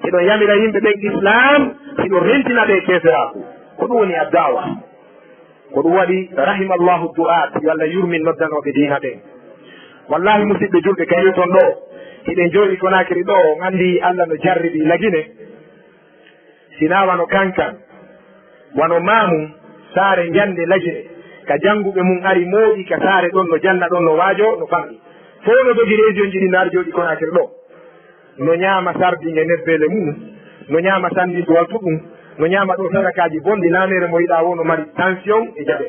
Hiɗon yamira yimɓe ɓen Islaam, hiɗon rentina ɓe keeferaaku. Ko ɗum woni ad-da'wa. Ko ɗum waɗi, رحم الله الدعاة، yo Allah yurmin noddanooɓe diina ɓen. Wallaahi, musidɓe julɓe, kadi ton ɗoo, hiɗen jooɗii Konaakiri ɗoo, on anndi Allah no jarribi Lagine. Sinaa wano Kankan, wano Maamum, saare njannde Lagine, ka jannguɓe mum ari mooɗi ka saare ɗon, no janna ɗon, no waajoo, no famɗi. Fow no dogi région ji ɗi, no ari jooɗii Konaakiri ɗoo. No ñaama sardin e nebbeele mum, no ñaama sandis waltu ɗum, no ñaama ɗoo sadakaaji bonɗi, laameere mo yiɗaa woo no mari tension e jaɓe.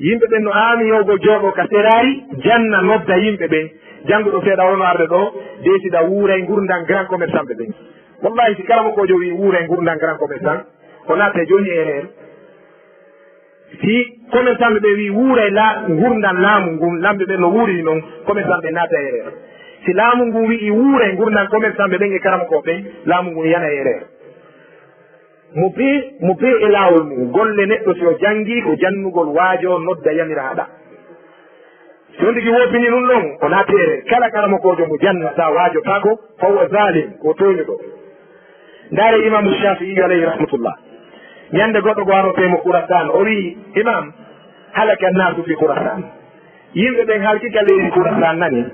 Yimɓe ɓen no aami yowgol jooɗoo ka seraari, janna, nodda yimɓe ɓen. Jannguɗo seeɗa woo no arde ɗoo, deesida wuuray ngurndan grand commerçant ɓe ɓen. Wallahi, si karamokoojo wi'i wuuray ngurndan grand commerçant, o naatay jooni e erreur. Si commerçant ɓe wi'i wuuray la-, ngurndan laamu ngun, lamɓe ɓen no wuuriri non, commerçant ɓe naatay erreur. Si laamu ngun wi'i wuuray ngurndan commerçant ɓe ɓen e karamokoo ɓen, laamu ngun yanay erreur. Mo bee, mo bee e laawol mum, golle neɗɗo si o janngii ko jannugol, waajo, nodda, yamira, haɗa. Si on tigi woopini ɗum ɗon, o naati e kala karamokoojo mo jannataa, waajotaako, fa huwa zalim, ko tooñuɗo. Ndaare Imaamu Shaafi'i alayhi rahmatullah. Ñande goɗɗo go arotee mo Khurasan, o wi'i, "Imaam, halaka naasu fi Khurasan." Yimɓe ɓen halki ka leydi Khurasan nani.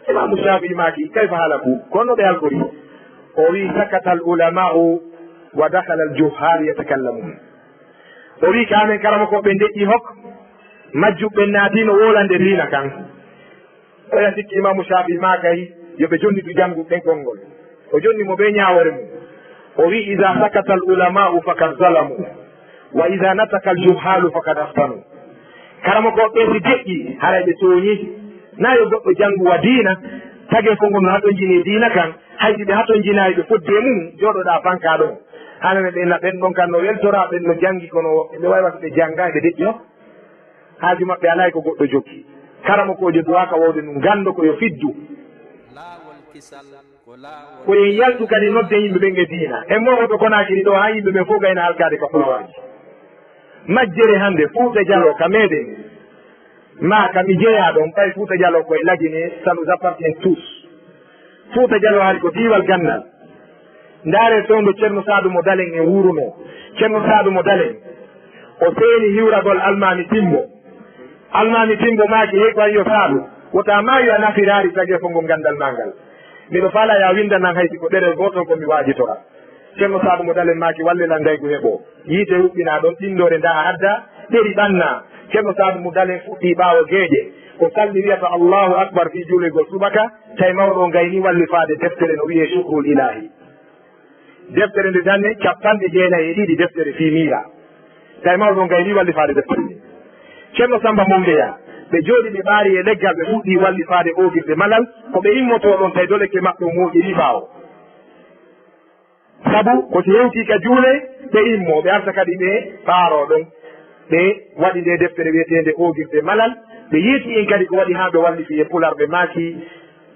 Imaamu Shaafi'i maaki, "Kayfa halaku? Ko honno ɓe halkori?" O wi'i, "Sakata al ulama'u wa dakhala al juhhalu yatakallamun." O wi'i, "Ka amen karamokooɓe deƴƴi hok, majjuɓe naati no wolande diina kan." Oya sikki Imaamu Shaafi'i maakay yo ɓe jonnitu jannguɓe ɓen konngol. O jonni mo bee ñaawoore mum. O wi'i, "Iza sakata al ulama'u fakad zalamu, wa iza nataka al juhhalu fakad ahtanu." Karamokooɓe si deƴƴi, haray ɓe tooñi. Na yo goɗɗo janngu wa diina, tagee konngol no hatonjini e diina kan, hay si ɓe hatonjinaay ɓe fodde e mum, jooɗoɗaa fanka ɗon. Hanane ɓen na ɓen ɗon kan no weltora, ɓen no janngi kono ɓe waywata ɓe janngaay ɓe deƴƴi hok. Haaju maɓɓe alaa e ko goɗɗo jokki. Karamokoojo duwaaka wowde ɗum ganndo ko yo fiddu. Laawol kisal ko laawol. Ko en yaltu kadi nodde yimɓe ɓen e diina. En mooɓoto Konaakiri ɗo haa yimɓe ɓen fof gayna alkaade ka fulawaaji. Majjere hannde, Fuuta Jaloo ka meeɗen. Ma ka mi jeyaa ɗon, ɓay Fuuta Jaloo ko e Lagine, ça nous appartient tous. Fuuta Jaloo hari ko diiwal ganndal. Ndaaree fewndo Ceerno Saadu Mo Dalen e wuurunoo. Ceerno Saadu Mo Dalen, o seeni hiwragol Almaami Timbo. Almaami Timbo maaki, "Hey, ko an yo Saadu, wota maayu a nafiraari tagee fo ngol ganndal maa ngal. Miɗo faalaa yo a winndanan hay si ko ɗerel gootol ko mi waajitora." Ceerno Saadu Mo Dalen maaki, "Wallilan ndaygu heɓoo." Yiite huɓɓinaa ɗon, ɗinndoore ndaa adda, ɗeri ɓannaa. Ceerno Saadu Mo Dalen fuɗɗii ɓaawo geeƴe. Ko salli wiyata Allahu Akbar fii juulirgol subaka, tawi mawɗo on gaynii wallifaade deftere no wiyee Shukrul Ilaahi. Deftere nde danne cappanɗe jeenayi e ɗiɗi deftere fii miira. Tawi mawɗo on gaynii wallifaade deftere nde. Ceerno Samba Mombeya, ɓe jooɗii ɓe ɓaari e leggal, ɓe fuɗɗii wallifaade oogirde malal, ko ɓe immotoo ɗon tawi dolekke maɓɓe o mooƴirii ɓaawo. Sabu ko si hewtii ka juule, ɓe immoo, ɓe arta kadi ɓe ɓaaroo ɗon. Ɓe waɗi nde deftere wiyeteende Oogirde Malal. Ɓe yeetii en kadi ko waɗi haa ɓe wallifii e Pulaar, ɓe maaki,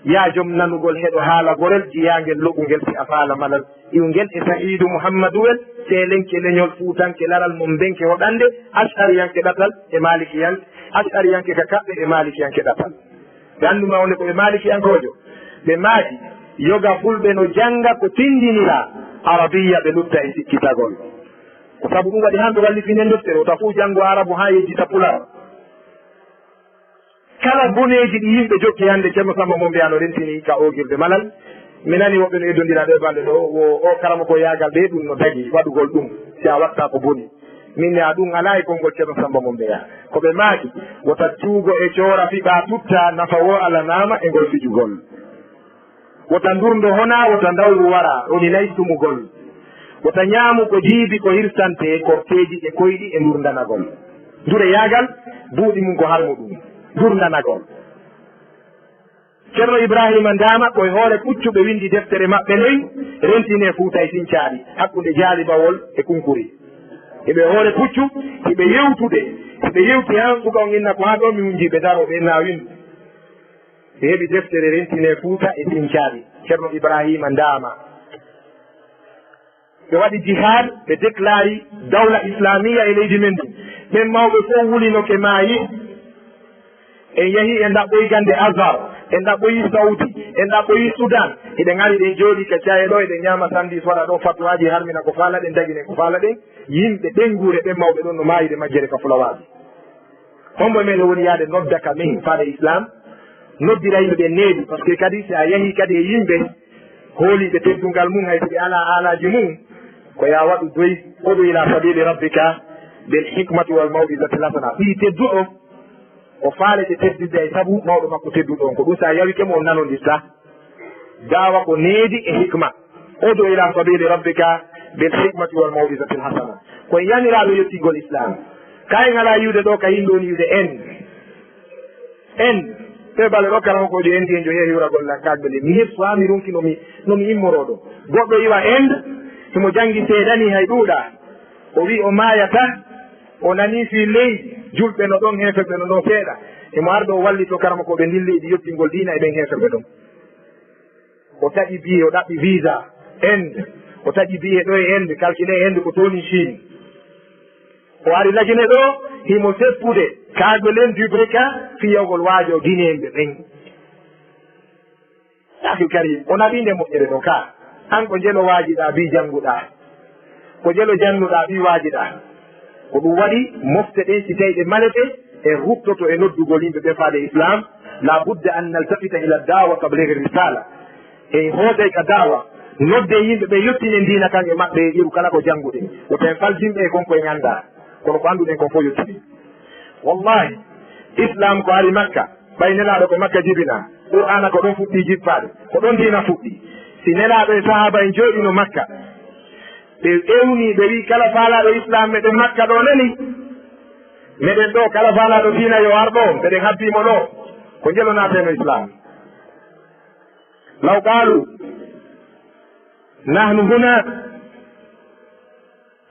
"Yaa jom nanugol, heɗo haala gorel, jiyaangel, lo'ungel, si a faala malal, iwngel e Sa'iidu Muhammaduwel, teelenke leñol fuutanke, laral mon mbenke hoɗande, Ash'ariyanke ɗatal e Maalikiyanke, Ash'ariyanke ka kaɓɓe e Maalikiyanke ɗatal." Ɓe anndu ma wonde ko ɓe maalikiyankoojo. Ɓe maaki, yoga fulɓe no jannga ko tinndiniraa Arabiya, ɓe lutta e sikkitagol. Ko sabu ɗum waɗi haa ɓe wallifii nden deftere, wota fuu janngo Arabu haa yejjita Pulaar. Kala boneeji ɗi yimɓe jokki hannde, Ceerno Samba Mombeya no rentini ka Oogirde Malal. Mi nani woɓɓe no yeddondira ɗee balɗe ɗo, wo o karamoko yaagal ɗe ɗum no dagi waɗugol ɗum, si a waɗtaa ko boni. Min ne a ɗum alaa e konngol Ceerno Samba Mombeya. Ko ɓe maaki, wota cuugo e coora fiɓaa tutta, nafa woo alanaama e ngol fijugol. Wota ndurndo honaa, wota ndawru waraa, ɗoni nay sumugol. Wota ñaamu ko jiibi, ko hirsante, korteeji e koyɗi e ndurndanagol. Ndure yaagal, buuɗi mum ko harmu ɗum. Ndurndanagol. Ceerno Ibraahiima Ndaama ko e hoore puccu ɓe winndi deftere maɓɓe nden, rentinee Fuuta e Sincaaɗi, hakkunde Jaalibawol e Kunkuri. Hiɓe e hoore puccu, hiɓe yewtude, hiɓe yewti haa suka on inna ko haa ɗo mi wunji ɓe daroo ɓe inna windu. Ɓe heɓi deftere rentinee Fuuta e Sincaaɗi, Ceerno Ibraahiima Ndaama. Ɓe waɗi jihaad, ɓe déclari dawla islamiya e leydi men ndi. Ɓen mawɓe fof wulinoke maayi. En yahi, en ɗaɓɓoyi gannde Azhar, en ɗaɓɓoyi Saudi, en ɗaɓɓoyi Sudan. Eɗen ari, ɗen jooɗi ka caye ɗo, eɗen ñaama sandis, waɗa ɗo fatuwaaji, harmina ko faalaɗen, daginen ko faalaɗen. Yimɓe ɓen nguure, ɓen mawɓe ɗon no maayude majjere ka fulawaaji. Hombo e meɗen woni yaade nodda ka min faade Islam, noddira yimɓe ɓen neeɓi, parce que kadi si a yahi kadi e yimɓe hooliɓe teddungal mum, hay so ɓe alaa aalaaji mum, ko yaa waɗu doy, udu ila sabili rabbika bil hikmati wal maw'izati l hasana. Ɓii tedduɗo, o faalete teddinde e sabu mawɗo makko tedduɗo on. Ko ɗum, so a yawike mo, on nanondirta. Daawa ko needi e hikma. Udu ila sabili rabbika bil hikmati wal maw'izati l hasana. Ko en yamiraaɓe yottingol Islam. Ka en alaa yiwde ɗo, ka yimɓe woni yiwde en. En, ɓe bale ɗo kala ko ɗi en ndiyen jo heewi wuragol lan kaagɓe ɗe. Mi hepsu haa mi runki no mi, no mi immoroo ɗo. Goɗɗo iwa en, himo janngi seeɗa ni hay ɗuuɗa. O wi'i o maayata, o nani fii ley, julɓe no ɗon, heeferɓe no ɗon seeɗa. Himo arɗo o wallito karamokooɓe ndin leydi yottingol diina e ɓen heeferɓe ɗon. O taƴi biye, o ɗaɓɓi visa. Inde. O taƴi biye ɗo e henndu, kalkile e henndu ko tooni Chine. O ari Lagine ɗo, himo seppude kaagol en Dubreka fii yahugol waajoo Gineeɓe ɓen. Yaahi Karim, o naɓii nde moƴƴere ɗo ka. An ko njelo waajiɗaa bii jannguɗaa. Ko njelo jannuɗaa bii waajiɗaa. Ko ɗum waɗi mofte ɗen si tawi ɗe malete, en ruttoto e noddugol yimɓe ɓe faade Islam. La budda an naltafita ila da'wa tablighi risala. En hootay ka da'wa, nodde yimɓe ɓe yottinen diina kan e maɓɓe e iru kala ko jannguɗen. Wota en fal jimɓe e kon ko en anndaa. Kono ko annduɗen kon fof yottinen. Wallahi, Islam ko ari Makka, ɓay Nelaaɗo ko Makka jibinaa, Qur'aana ko ɗon fuɗɗii jippaade, ko ɗon diina fuɗɗii. Si Nelaaɗo e sahaaba en jooɗino Makka, ɓe ewni, ɓe wi'i, "Kala faalaaɗo Islam meɗen Makka ɗo nani, meɗen ɗo, kala faalaaɗo diina yo ar ɗo, meɗen habbii mo ɗo." Ko njelo naateno Islam. Law qaalu, "Nahnu huna."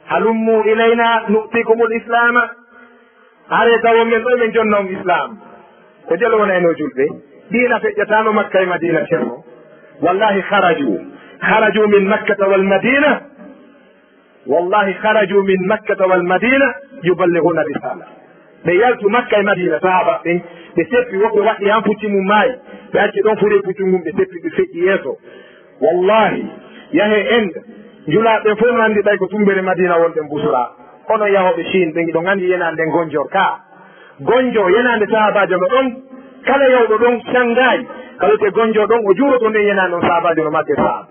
"Halummu ilayna nu'tikumul islama." Aree tawon men ɗo, men jonna on Islam. Ko jelo wonayno julɓe. Diina feƴƴataano Makka e Madina, Ceerno. Wallahi, kharaju. Kharaju min Makkata wal Madina. Wallahi, kharaju min Makkata wal Madina yuballighuna risala. Ɓe yaltu Makka e Madina, sahaaba ɓen, ɓe seppi, woɓɓe waɗɗi han pucci mum maayi. Ɓe acci ɗon fure puccu ngun, ɓe seppi, ɓe feƴƴi yeeso. Wallahi, yahe Inde, njulaaɓe ɓen fof no anndi ɓay ko tumbere Madina wonɗen Busra. Onon yahooɓe Chine, ɓe ɗon anndi yenaande nden Gonjo ka. Gonjo, yenaande sahaabaajo no ɗon, kala yawɗo ɗon Shanghai, ka wiyetee Gonjo ɗon, o juuroto nden yenaande on sahaabaajo no maggee sahaaba.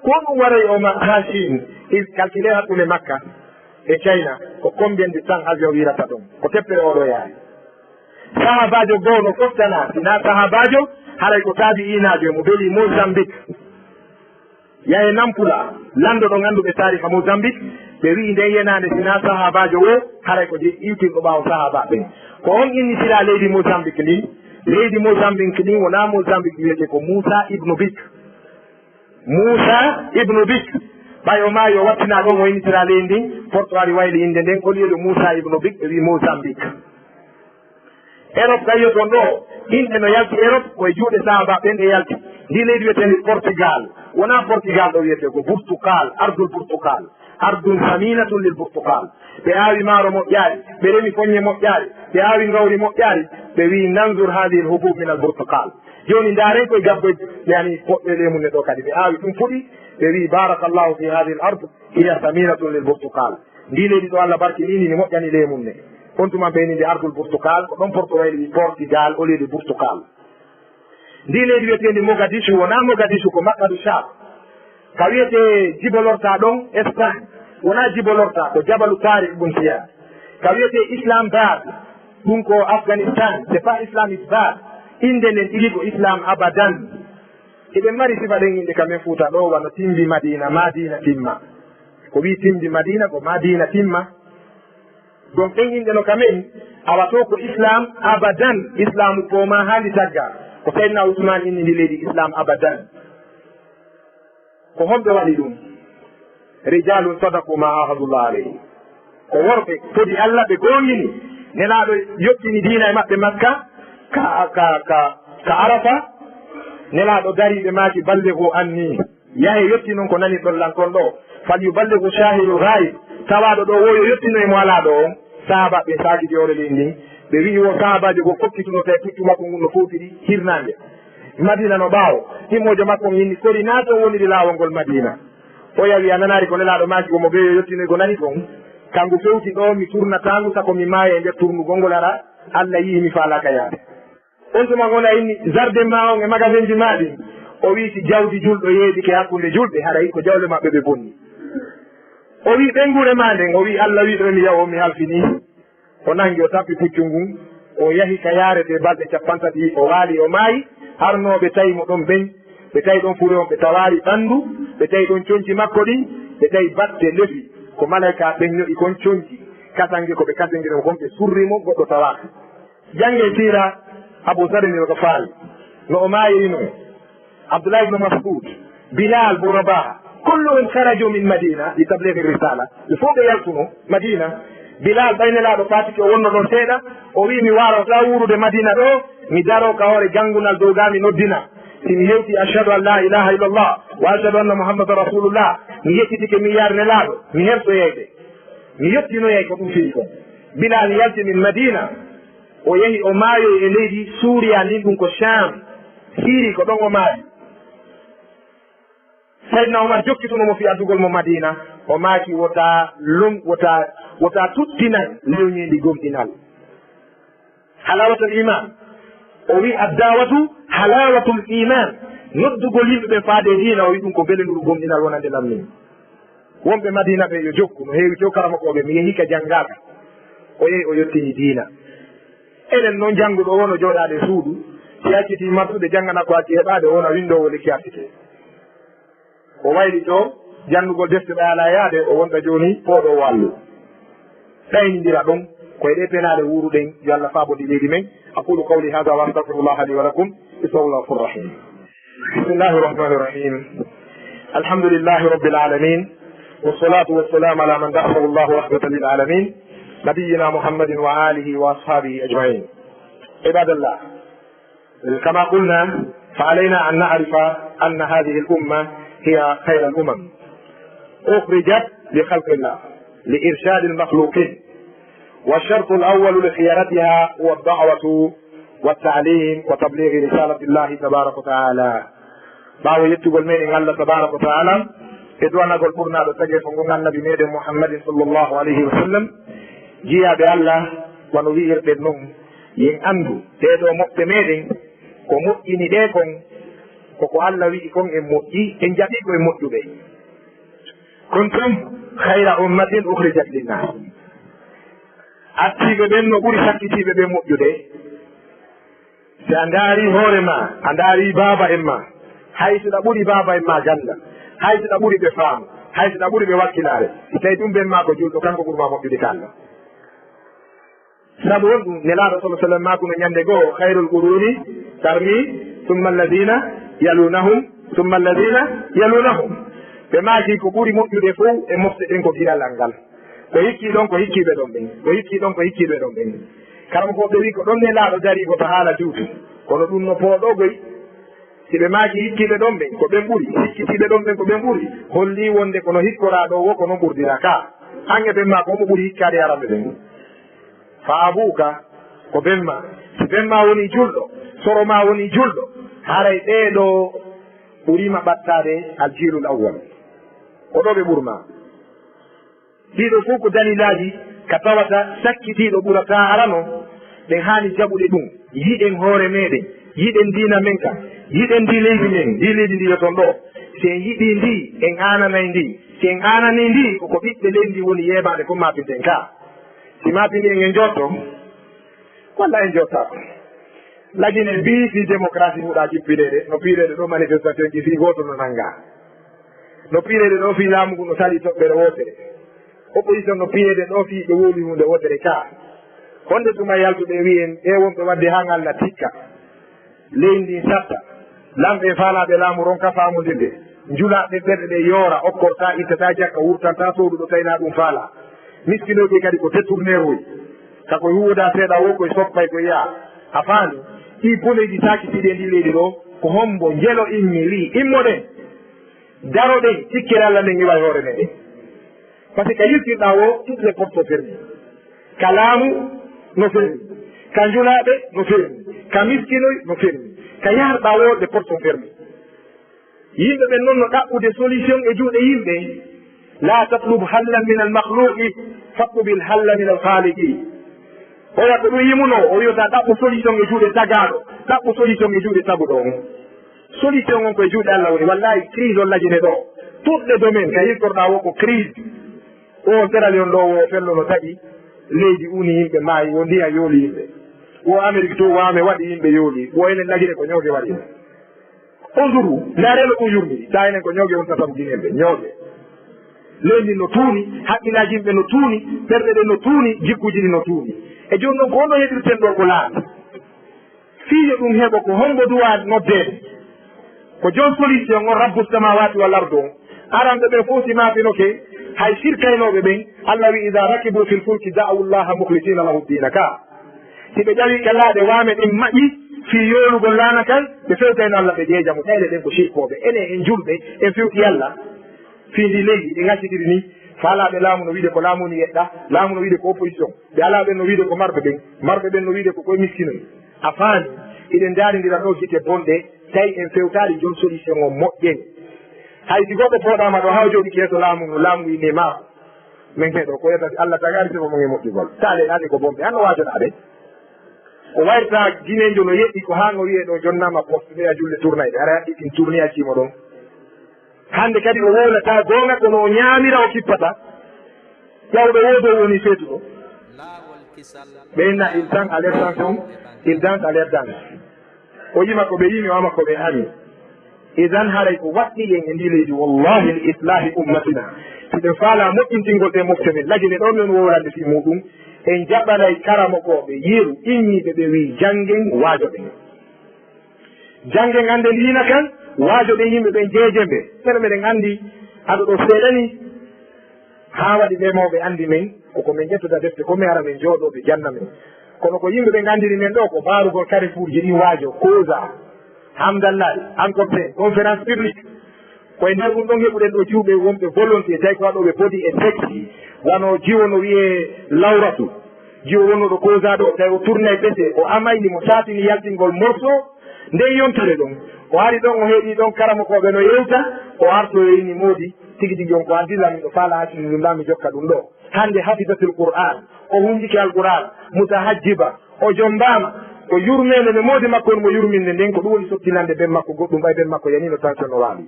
Ko ɗum waray o ma-, haa Chine, il calcule hakkunde Makka e China, ko combien de temps avion wirata ɗon? Ko teppere oɗo yaari. Sahaabaajo goo no fottana, si na sahaabaajo, haray ko taabi'iinaajo, mo beli Mozambique. Yahe Nampula, lanndo ɗo ngannduɓe taariha Mozambique, ɓe wi'i nden yenaande si na sahaabaajo woo, haray ko je iwtirɗo ɓaawo sahaabaaɓe ɓen. Ko on innitiraa leydi Mozambique ndin? Leydi Mozambique ndin wonaa Mozambique wiyetee ko Musa ibnu Bik. Musa ibnu Bik. Ɓay o maayi o wattinaa ɗon o innitiraa leydi ndin, Porto ari wayli innde nden, au lieu de Musa ibnu Bik, ɓe wi'i Mozambique. Europe tawi ton ɗo, inɗe no yalti Europe, ko e juuɗe sahaaba ɓen ɗe yalti. Ndi leydi wiyeteendi Portugal. Wonaa Portugal ɗo wiyetee, ko Burtukal, ardul Burtukal. Ardun saminatun lil Burtukal. Ɓe aawi maaro moƴƴaari, ɓe remi foññe moƴƴaari, ɓe aawi ngawri moƴƴaari, ɓe wi'i, "Nanzur hadhihi al hubub min al Burtukal." Jooni ndaaren koye gabboy, yani, poɗɗe leemun ne ɗo kadi. Ɓe aawi ɗum fuɗi, ɓe wi'i, "Barakallahu fi hadhihi al ard, hiya saminatun lil Burtukal." Ndi leydi ɗo Allah barkinii ndi, ndi moƴƴani leemun ne. On tuma ɓe ni ndi ardul Burtukal, ko ɗon Porto wayli Portugal, au lieu de Burtukal. Ndi leydi wiyeteendi Mogadishu, wonaa Mogadishu, ko Makkadu Shah. Ka wiyetee jibolorta ɗon Espagne, wonaa jibolorta, ko Jabalu Tariq Ibn Ziyad. Ka wiyetee Islam Bad, ɗum ko Afghanistan, c'est pas Islam is bad. Innde nden ɗigi ko Islam abadan. Eɗen mari sifa ɗen inɗe ka men Fuuta ɗo, wano Timbi Madina, Madina Timma. Ko wi'i Timbi Madina, ko Madina Timma. Donc, ɗen inɗe no ka men, awa to ko Islam abadan, Islamu ko ma haali tagga. Ko Seydina Usman inni ndi leydi Islam abadan. Ko homɓe waɗi ɗum? Rijalun sadaqu ma ahadullah alayhi. Ko worɓe podi Allah, ɓe goongini. Nelaaɗo yottini diina e maɓɓe Makka, ka, ka, ka, ka Arafa. Nelaaɗo darii ɓe maaki, "Ballighu anni." Yahe yottinon ko nanirɗon lan kon ɗo. "Fal yuballighu shahidul ghaib." Tawaaɗo ɗo woo yo yottino e mo alaa ɗo on. Sahaaba ɓe saakiti hoore leydi ndin. Ɓe wi'i wo sahaabaajo goo kokkituno tawi puccu makko ngun no fowtiri hirnaange. Madina no ɓaawo. Ɗimmoojo makko on inni, "Kori naa ton woniri laawol ngol Madina?" Oya wi'i, "A nanaari ko Nelaaɗo maaki, wo mo ɓeyo yottinoy ko nani ton? Ka ngu fewti ɗo, mi turnataa ngu, sako mi maaya e nder turnugol ngol, hara Allah yi'i mi faalaaka yaade." On tuma ngon a inni, "Jardin maa on e magasinji maa ɗin?" O wi'i, "Si jawdi julɗo yeeɗike hakkunde julɓe, haray ko jawle maɓɓe ɓe bonni." O wi'i, "Ɓeynguure maa nden?" O wi'i, "Allah wi'i ɗo mi yaha on, mi halfinii." O nangi, o tappi puccu ngun, o yahi ka yaaretee balɗe cappanɗe tati, o waali, o maayi. Arnooɓe tawi mo ɗon ɓen, ɓe tawi ɗon fure on, ɓe tawaali ɓandu, ɓe tawi ɗon conci makko ɗin, ɓe tawi batte lefi, ko malaykaaɓe ɓen ño'i kon conci, kasange ko ɓe kasangirii mo kon, ɓe surri mo, goɗɗo tawaaka. Janngee siira Abu Zarrin al Ghifari, no o maayiri non. Abdullah ibn Mas'ud, Bilal bun Rabaha, kulluhum kharaju min Madina li tablighi risala. Ɓe fof ɓe yaltuno Madina. Bilal, ɓay Nelaaɗo faatike, o wonno ɗon seeɗa, o wi'i, "Mi waawataa wuurude Madina ɗo, mi daroo ka hoore janngunal dow gaa mi noddina. Si mi hewtii, ashhadu an la ilaha illallah wa ashhadu anna Muhammadan rasulullah, Mi yettitike mi yaar Nelaaɗo, mi hersoyay ɓe. Mi yottinoyay ko ɗum firi kon. Bilaal yalti min Madiina, o yahi o maayoyi e leydi Suuriya ndin, ɗum ko Shaam, Siiri, ko ɗon o maayi. Sayyidina Umar jokkituno mo fii addugol mo Madiina, o maaki, "Wota lon, wota, wota tuttinan lewnyendi gomɗinal." Halawatul iman. O wi, "Addawatu halawatul iman." Noddugol yimɓe ɓen faade e diina, o wi, "Ɗum ko belenduru gomɗinal wonande lammin." Wonɓe Madiina ɓe yo jokku, no heewi to karamokooɓe, mi yehi ka janngaaka. O yehi o yottini diina. Enen non jannguɗo o wono jooɗaade e suudu, si acciti martude janngana ko acci heɓaade, o wona winndoowo lekki artike. O wayli to, janngugol defte ɓe alaa yaade, o wonta jooni pooɗo wallu. Ɗaynindira ɗum, ko e ɗee penaale wuuruɗen, yo Allah faabodi leydi men. أقول قولي هذا وأستغفر الله لي ولكم، إنه هو الغفور الرحيم. بسم الله الرحمن الرحيم. الحمد لله رب العالمين، والصلاة والسلام على من بعثه الله رحمة للعالمين، نبينا محمد وآله وأصحابه أجمعين. عباد الله، كما قلنا، فعلينا أن نعرف أن هذه الأمة هي خير الأمم، أخرجت لخلق الله لإرشاد المخلوقين، والشرط الأول لخيرتها هو الدعوة والتعليم وتبليغ رسالة الله تبارك وتعالى. Ɓaawo yettugol meɗen Allah tabaraka wa taala, e duwanagol ɓurnaaɗo tageefo ngon, Annabi meɗen Muhammadin sallallahu alayhi wa sallam, jiyaaɓe Allah, wano wi'irɗen non, yen anndu, ɗee ɗoo moɓɓe meɗen, ko moƴƴini ɗee kon, ko ko Allah wi'i kon en moƴƴi, en jaɓii ko en moƴƴuɓe. كنتم خير أمة أخرجت للناس. Artiiɓe ɓen no ɓuri sakkitiiɓe ɓen moƴƴude. Si a ndaari hoore ma, a ndaari baaba en ma, hay si ɗa ɓuri baaba en ma ganndal, hay si ɗa ɓuri ɓe faamu, hay si ɗa ɓuri ɓe wakkilaare, si tawi ɗum ben ma ko julɗo, kanko ɓuri ma moƴƴude ka Allah. Sabu honɗum? Nelaaɗo sallallahu alaihi wasallam maakuno ñande goo, "Khairul quruni qarni, thumma alladhina yalunahum, thumma alladhina yalunahum." Ɓe maaki ko ɓuri moƴƴude fow e mofte ɗen ko giɗal an ngal. Ko hikki ɗon ko hikkiiɓe ɗon ɓen, ko hikki ɗon ko hikkiiɓe ɗon ɓen. Karamokooɓe ɓe wi ko ɗon Nelaaɗo dari ko to haala juutu, kono ɗum no pooɗogoy. Si ɓe maaki hikkiiɓe ɗon ɓen ko ɓen ɓuri, hikkitiiɓe ɗon ɓen ko ɓen ɓuri, holli wonde kono hikkoraa ɗoo woo ko non ɓurdira ka. An e ben ma ko mo ɓuri hikkaade aramɓe ɓen? Fa abuka, ko ben ma. Si ben ma woni julɗo, soro ma woni julɗo, haray ɓee ɗoo ɓuriima ɓattaade aljiilul awwal. Ko ɗoo ɓe ɓurmaa. Ɗii ɗoo fow ko dalilaaji ka tawata sakkitiiɗo ɓurataa arano, ɗen haani jaɓude ɗum. Yiɗen hoore meɗen, yiɗen diina men kan, yiɗen ndii leydi men, ndii leydi ndi yoton ɗoo. Si en yiɗii ndi, en aananay ndi. Si en aananii ndi, ko ko ɓiɓɓe leydi ndi woni yeebaade ko maapinten ka. Si maapini en, en jotto, walla en jottaako. Lajine mbii fii démocratie huɗaa jippineede, no piireede ɗoo manifestation ji fii gooto no nanngaa. No piireede ɗoo fii laamu ngu no salii toɓɓere wootere. Opposition no piireede ɗoo fii ɓe wowli huunde wootere ka. Honde tuma yaltuɓe e wi'en, ɓee wonɓe waɗde haa ngal na tikka. Leydi ndin satta. Lamɓe e faalaaɓe laamu ronka faamondirde. Njulaaɓe ɓerɗe ɗe yoora, okkortaa, ittataa jakka, wurtantaa sooduɗo tawi na ɗum faalaa. Miskinooɓe kadi ko détourneroy. Ka koye huwodaa seeɗa woo koye soppay koye yaa. A faami? Ɗii boneeji saakitiiɗi e ndii leydi ɗoo, ko hombo njelo immi wi'i, "Immoɗen, daroɗen, tikkere Allah nden iwa e hoore meɗen." Parce que ka yiltirɗaa woo, toutes les portes sont fermées. Ka laamu no fermi, ka njulaaɓe no fermi, ka miskinoy no fermi, ka yaharɗaa woo, les portes sont fermées. Yimɓe ɓen non no ɗaɓɓude solution e juuɗe yimɓe. La tatlub hallan min al makhluqi, fatlub al halla min al khaliqi. Oya ko ɗum yimunoo, o wi'ata ɗaɓɓu solution e juuɗe tagaaɗo, ɗaɓɓu solution e juuɗe taguɗo on. Solution on ko e juuɗe Allah woni. Wallahi, crise on lajine ɗoo. Toutes les domaines, ka yiltorɗaa woo ko crise. O Sierra Leone ɗoo woo fello no taƴi, leydi uni yimɓe maayi, woo ndiya yooli yimɓe. Woo Amérique to waame waɗi yimɓe yooli, woo enen lajine ko ñooge waɗi. Unzuru, ndaaree no ɗum yurmiri. Taa enen ko ñooge wonta sabu Guinéen ɓe, ñooge. Leydi no tuuni, hakkillaaji yimɓe no tuuni, ɓerɗe ɗen no tuuni, jikkuuji ɗin no tuuni. E jooni non, ko honno heɓirten ɗoo ko laaɓi? Fii yo ɗum heɓo, ko hombo duwaa noddeede? Ko jon solution on, Rabbu samawati wal ardi on. Aranɓe ɓen fow si maapinoke, hay sirkaynooɓe ɓen, Allah wi'i, "Idha rakibu fil fulki da'awu Allaha mukhlisina lahu ddina." Ka. Si ɓe ƴawi ka laaɗe waame ɗen maƴi fii yoolugol laana kan, ɓe fewtayno Allah ɓe jeeja mo. Ɓayde ɓen ko sirkooɓe. Enen en julɓe, en fewti Allah. Fii ndii leydi, ɗi ngaccitiri nii, faalaaɓe laamu no wiide ko laamu woni yeɗɗa, laamu no wiide ko opposition. Ɓe alaa ɓen no wiide ko marɓe ɓen, marɓe ɓen no wiide ko koye miskinoy. A faami, hiɗen ndaarindira ɗoo gite bonɗe, tawi en fewtaali jooni solution on moƴƴen. Hay si goɗɗo fooɗaama ɗoo, haa o jooɗike yeeso laamu ngu, laamu ngu inni maako, men heɗo ko yetati Allah tagaari sifo mum e moƴƴugol. Taale ɗaani ko bonɓe, an no waajoɗaa ɓe. O wayrta gineejo no yeɗɗi ko haa ngo wi'ee ɗoo jonnaama poste ɓeya julle tournayɓe, ara yaɗɗi ɗin tourné accii mo ɗon. Hannde kadi o wowlataa goonga, kono o ñaamira, o kippata. Ƴawɗo woo dow woni feetuɗo. Ɓe inna il danse à l'errance, il danse à l'errance. O yima ko ɓe yimi, o ama ko ɓe ami. Idan haray ko waɗɗi en e ndii leydi, wallahi, li islahi ummatina. Hiɗen faalaa moƴƴintingol ɗee mofte men, lagine ɗoo men wowlande fii muuɗum, en jaɓanay karamokooɓe yeru, inniiɓe ɓe wi'i janngen, waajoɗen. Janngen, annden diina kan, waajoɗen yimɓe ɓen, jeejembe. Mene meɗen anndi ado ɗoo seeɗa nii, haa waɗi ɓee mawɓe anndi men, ko ko men ƴettata defte, ko men ara men jooɗoo, ɓe janna men. Kono ko yimɓe ɓen anndiri men ɗoo, ko baarugol carrefour ji ɗin, waajo, causa, hamdallahi, entretien, conférence publique. Ko e nder ɗum ɗon heɓuɗen ɗoo jiwɓe wonɓe volonté, tawi ko waɗooɓe body e sexy, wano jiwo no wi'ee lawratu. Jiwo wonno ɗo causa ɗoo, tawi o tournay pese, o amayni mo saatini yaltingol morceau nden yontere ɗon. O ari ɗon, o heɗii ɗon karamokooɓe no yewta, o artoyoyni moodi, tigi tigi on ko addi lan, miɗo faala hakkille ɗum ɗaa, mi jokka ɗum ɗoo. Hannde hafidatul Qur'an, o hunndike Alqur'an, mutahajjiba, o jommbaama, ko yurmeende nde moodi makko on mo yurminde nden, ko ɗum woni sottinande ben makko goɗɗum, ɓay ben makko yaniino, tension no waali.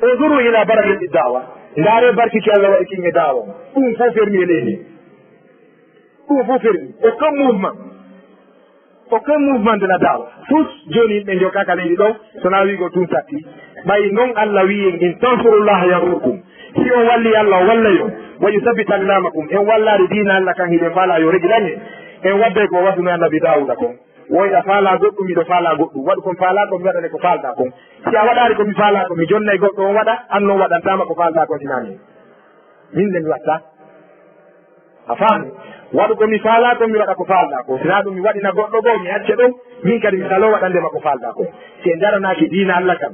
Unzuru ila barakati da'wa. Ndaaree barki ki Allah waɗi kin e da'wa on. Ɗum fow fermi e leydi. Ɗum fow fermi. Aucun mouvement. Aucun mouvement de la da'wa. Tous jooni yimɓe jokkaaka leydi ɗoo, so na wi'ugol tun satti. Ɓay non Allah wi'i en, "In tansurullaha yansurkum." Si on walli Allah, o wallay on. "Wa yusabbit aqdamakum." En wallaade diina Allah kan, hiɗen faala yo regilan en. En wadday ko o waɗduno Annabi Daawuda kon. Woyɗa faalaa goɗɗum, miɗo faalaa goɗɗum. Waɗu ko mi faalaa kon, mi waɗane ko faalɗaa kon. Si a waɗaali ko mi faalaa kon, mi jonnay goɗɗo, on waɗa, an non waɗantaama ko faalɗaa kon, sinaa min. Min le mi watta. A faami? Waɗu ko mi faalaa kon, mi waɗa ko faalɗaa kon. Sinaa ɗum, mi waɗina goɗɗo goo, mi acca ɗum, min kadi mi saloo waɗande ma ko faalɗaa kon. Si en ndaranaaki diina Allah kan,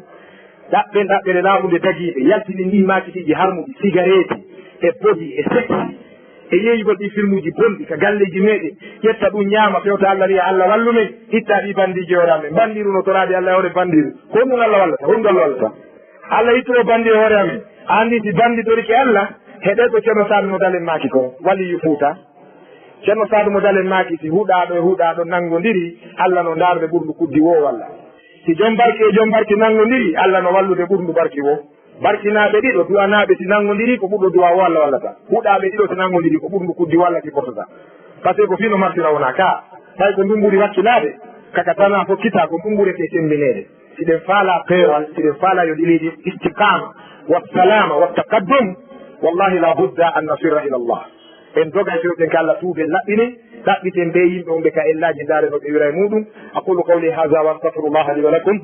ɗaɓɓen ɗaɓɓere laaɓunde dagiiɓe, yaltinen ɗin maakitiiji harmuɗi, sigareeti, e bodi, e seksi, e yeeyugol ɗii filmuuji bonɗi ka galleeji meeɗen, ƴetta ɗum ñaama, fewta Allah, wi'a, "Allah wallu men, itta ɗii bandiiji e hoore amen." Bandiiru no toraade Allah e hoore bandiiru. Ko honɗum Allah wallata? Honɗum Allah wallata? Allah ittu o bandi e hoore amen. A anndi si bandi torike Allah, heɗe ko Ceerno Saadu mo Dalen maaki ko, waliyu Fuuta. Ceerno Saadu mo Dalen maaki, si huɗaaɗo e huɗaaɗo nanngondiri, Allah no ndaarde ɓurndu kuddi woo walla. Si jom barki e jom barki nanngondiri, Allah no wallude ɓurndu barki woo. Barkinaaɓe ɗiɗo, du'anaaɓe si nanngondiri, ko ɓurɗo du'a o Allah wallata. Huɗaaɓe ɗiɗo si nanngondiri, ko ɓurndu kuddi o Allah ki fortata. Parce que ko fii no martira wonaa ka. Ɓay ko ndun ɓuri wakkilaade, kaka tanaa fokkitaa, ko ɗun ɓurete semmbineede. Si ɗen faalaa peewal, si ɗen faalaa yo ɗi leydi istiqaama, wa salaama, wa taqaddum, wallahi la budda an nasirra ila Allah. En doga e fewten ka Allah, tuuben, laɓɓinen, ɗaɓɓiten ɓee yimɓe wonɓe ka ellaaji, ndaare no ɓe wira e muuɗum. أقول قولي هذا وأستغفر الله لي ولكم.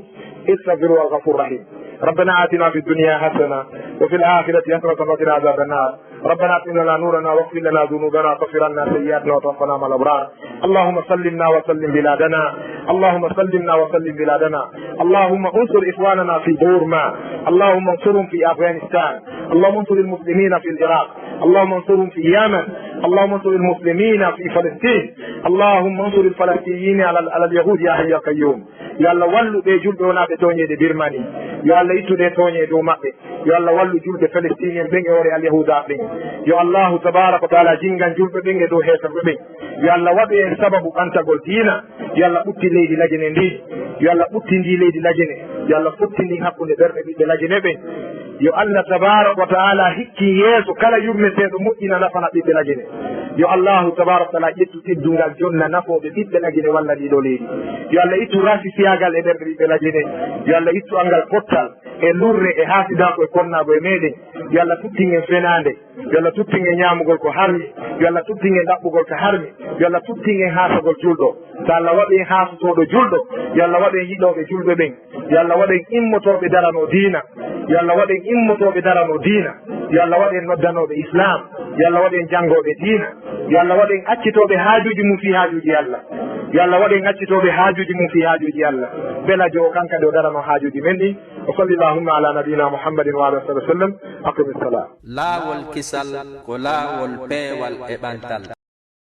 استغفروه، هو الغفور الرحيم. ربنا آتنا في الدنيا حسنة وفي الآخرة حسنة وقنا عذاب النار. ربنا أتم لنا نورنا واغفر لنا ذنوبنا وكفر عنا سيئاتنا وتوفنا مع الأبرار. اللهم سلمنا وسلم بلادنا. اللهم سلمنا وسلم بلادنا. اللهم انصر إخواننا في بورما. اللهم انصرهم في أفغانستان. اللهم انصر المسلمين في العراق. اللهم انصرهم في اليمن. اللهم انصر المسلمين في فلسطين. اللهم انصر الفلسطينيين على، على اليهود يا حي يا قيوم. Yo Allah wallu ɓee julɓe wonaaɓe tooñeede Birmani. Yo Allah ittu ɗee tooñe dow maɓɓe. Yo Allah wallu julɓe Palestiniyen ɓen e hoore Alyahuuda ɓen. Yo Allahu tabaaraka wa taala jinngan julɓe ɓen e dow heeferɓe ɓen. Yo Allah waɗu en sababu ɓantagol diina. Yo Allah ɓuttin leydi Lagine ndin. Yo Allah ɓuttin ndii leydi Lagine. Yo Allah fottin ndin hakkunde ɓerɗe ɓiɓɓe Lagine ɓen. Yo Allah tabaaraka wa taala hikkin yeeso kala yurmeteeɗo moƴƴina nafana ɓiɓɓe Lagine. Yo Allahu tabaaraka wa taala ƴettu teddungal jonna nafooɓe ɓiɓɓe Lagine walla ndii ɗoo leydi. Yo Allah ittu rasisiyaagal e ɓerɗe ɓiɓɓe Lagine. Yo Allah ittu anngal pottal e lurre e haasidaaku e konnaagu e meeɗen. Yo Allah tuttin en fenaande. Yo Allah tuttin en ñaamugol ko harmi. Yo Allah tuttin en ɗaɓɓugol ko harmi. Yo Allah tuttin en haasagol julɗo. So Allah waɗi en haasotooɗo julɗo, yo Allah waɗu en yiɗooɓe julɓe ɓen. Yo Allah waɗu en immotooɓe daranoo diina. Yo Allah waɗu en immotooɓe daranoo diina. Yo Allah waɗu en noddanooɓe Islaam. Yo Allah waɗu en janngooɓe diina. Yo Allah waɗ en accitooɓe haajuuji mum fii haajuuji Allah. Yo Allah waɗ en accitooɓe haajuuji mum fii haajuuji Allah. Belajo o kanka de o darano haajuuji men ɗin. Wa salli Allahumma ala nabiyina Muhammadin wa ala sahbihi wa sallam. Aqimi salah. Laawol kisal ko laawol peewal e ɓantal.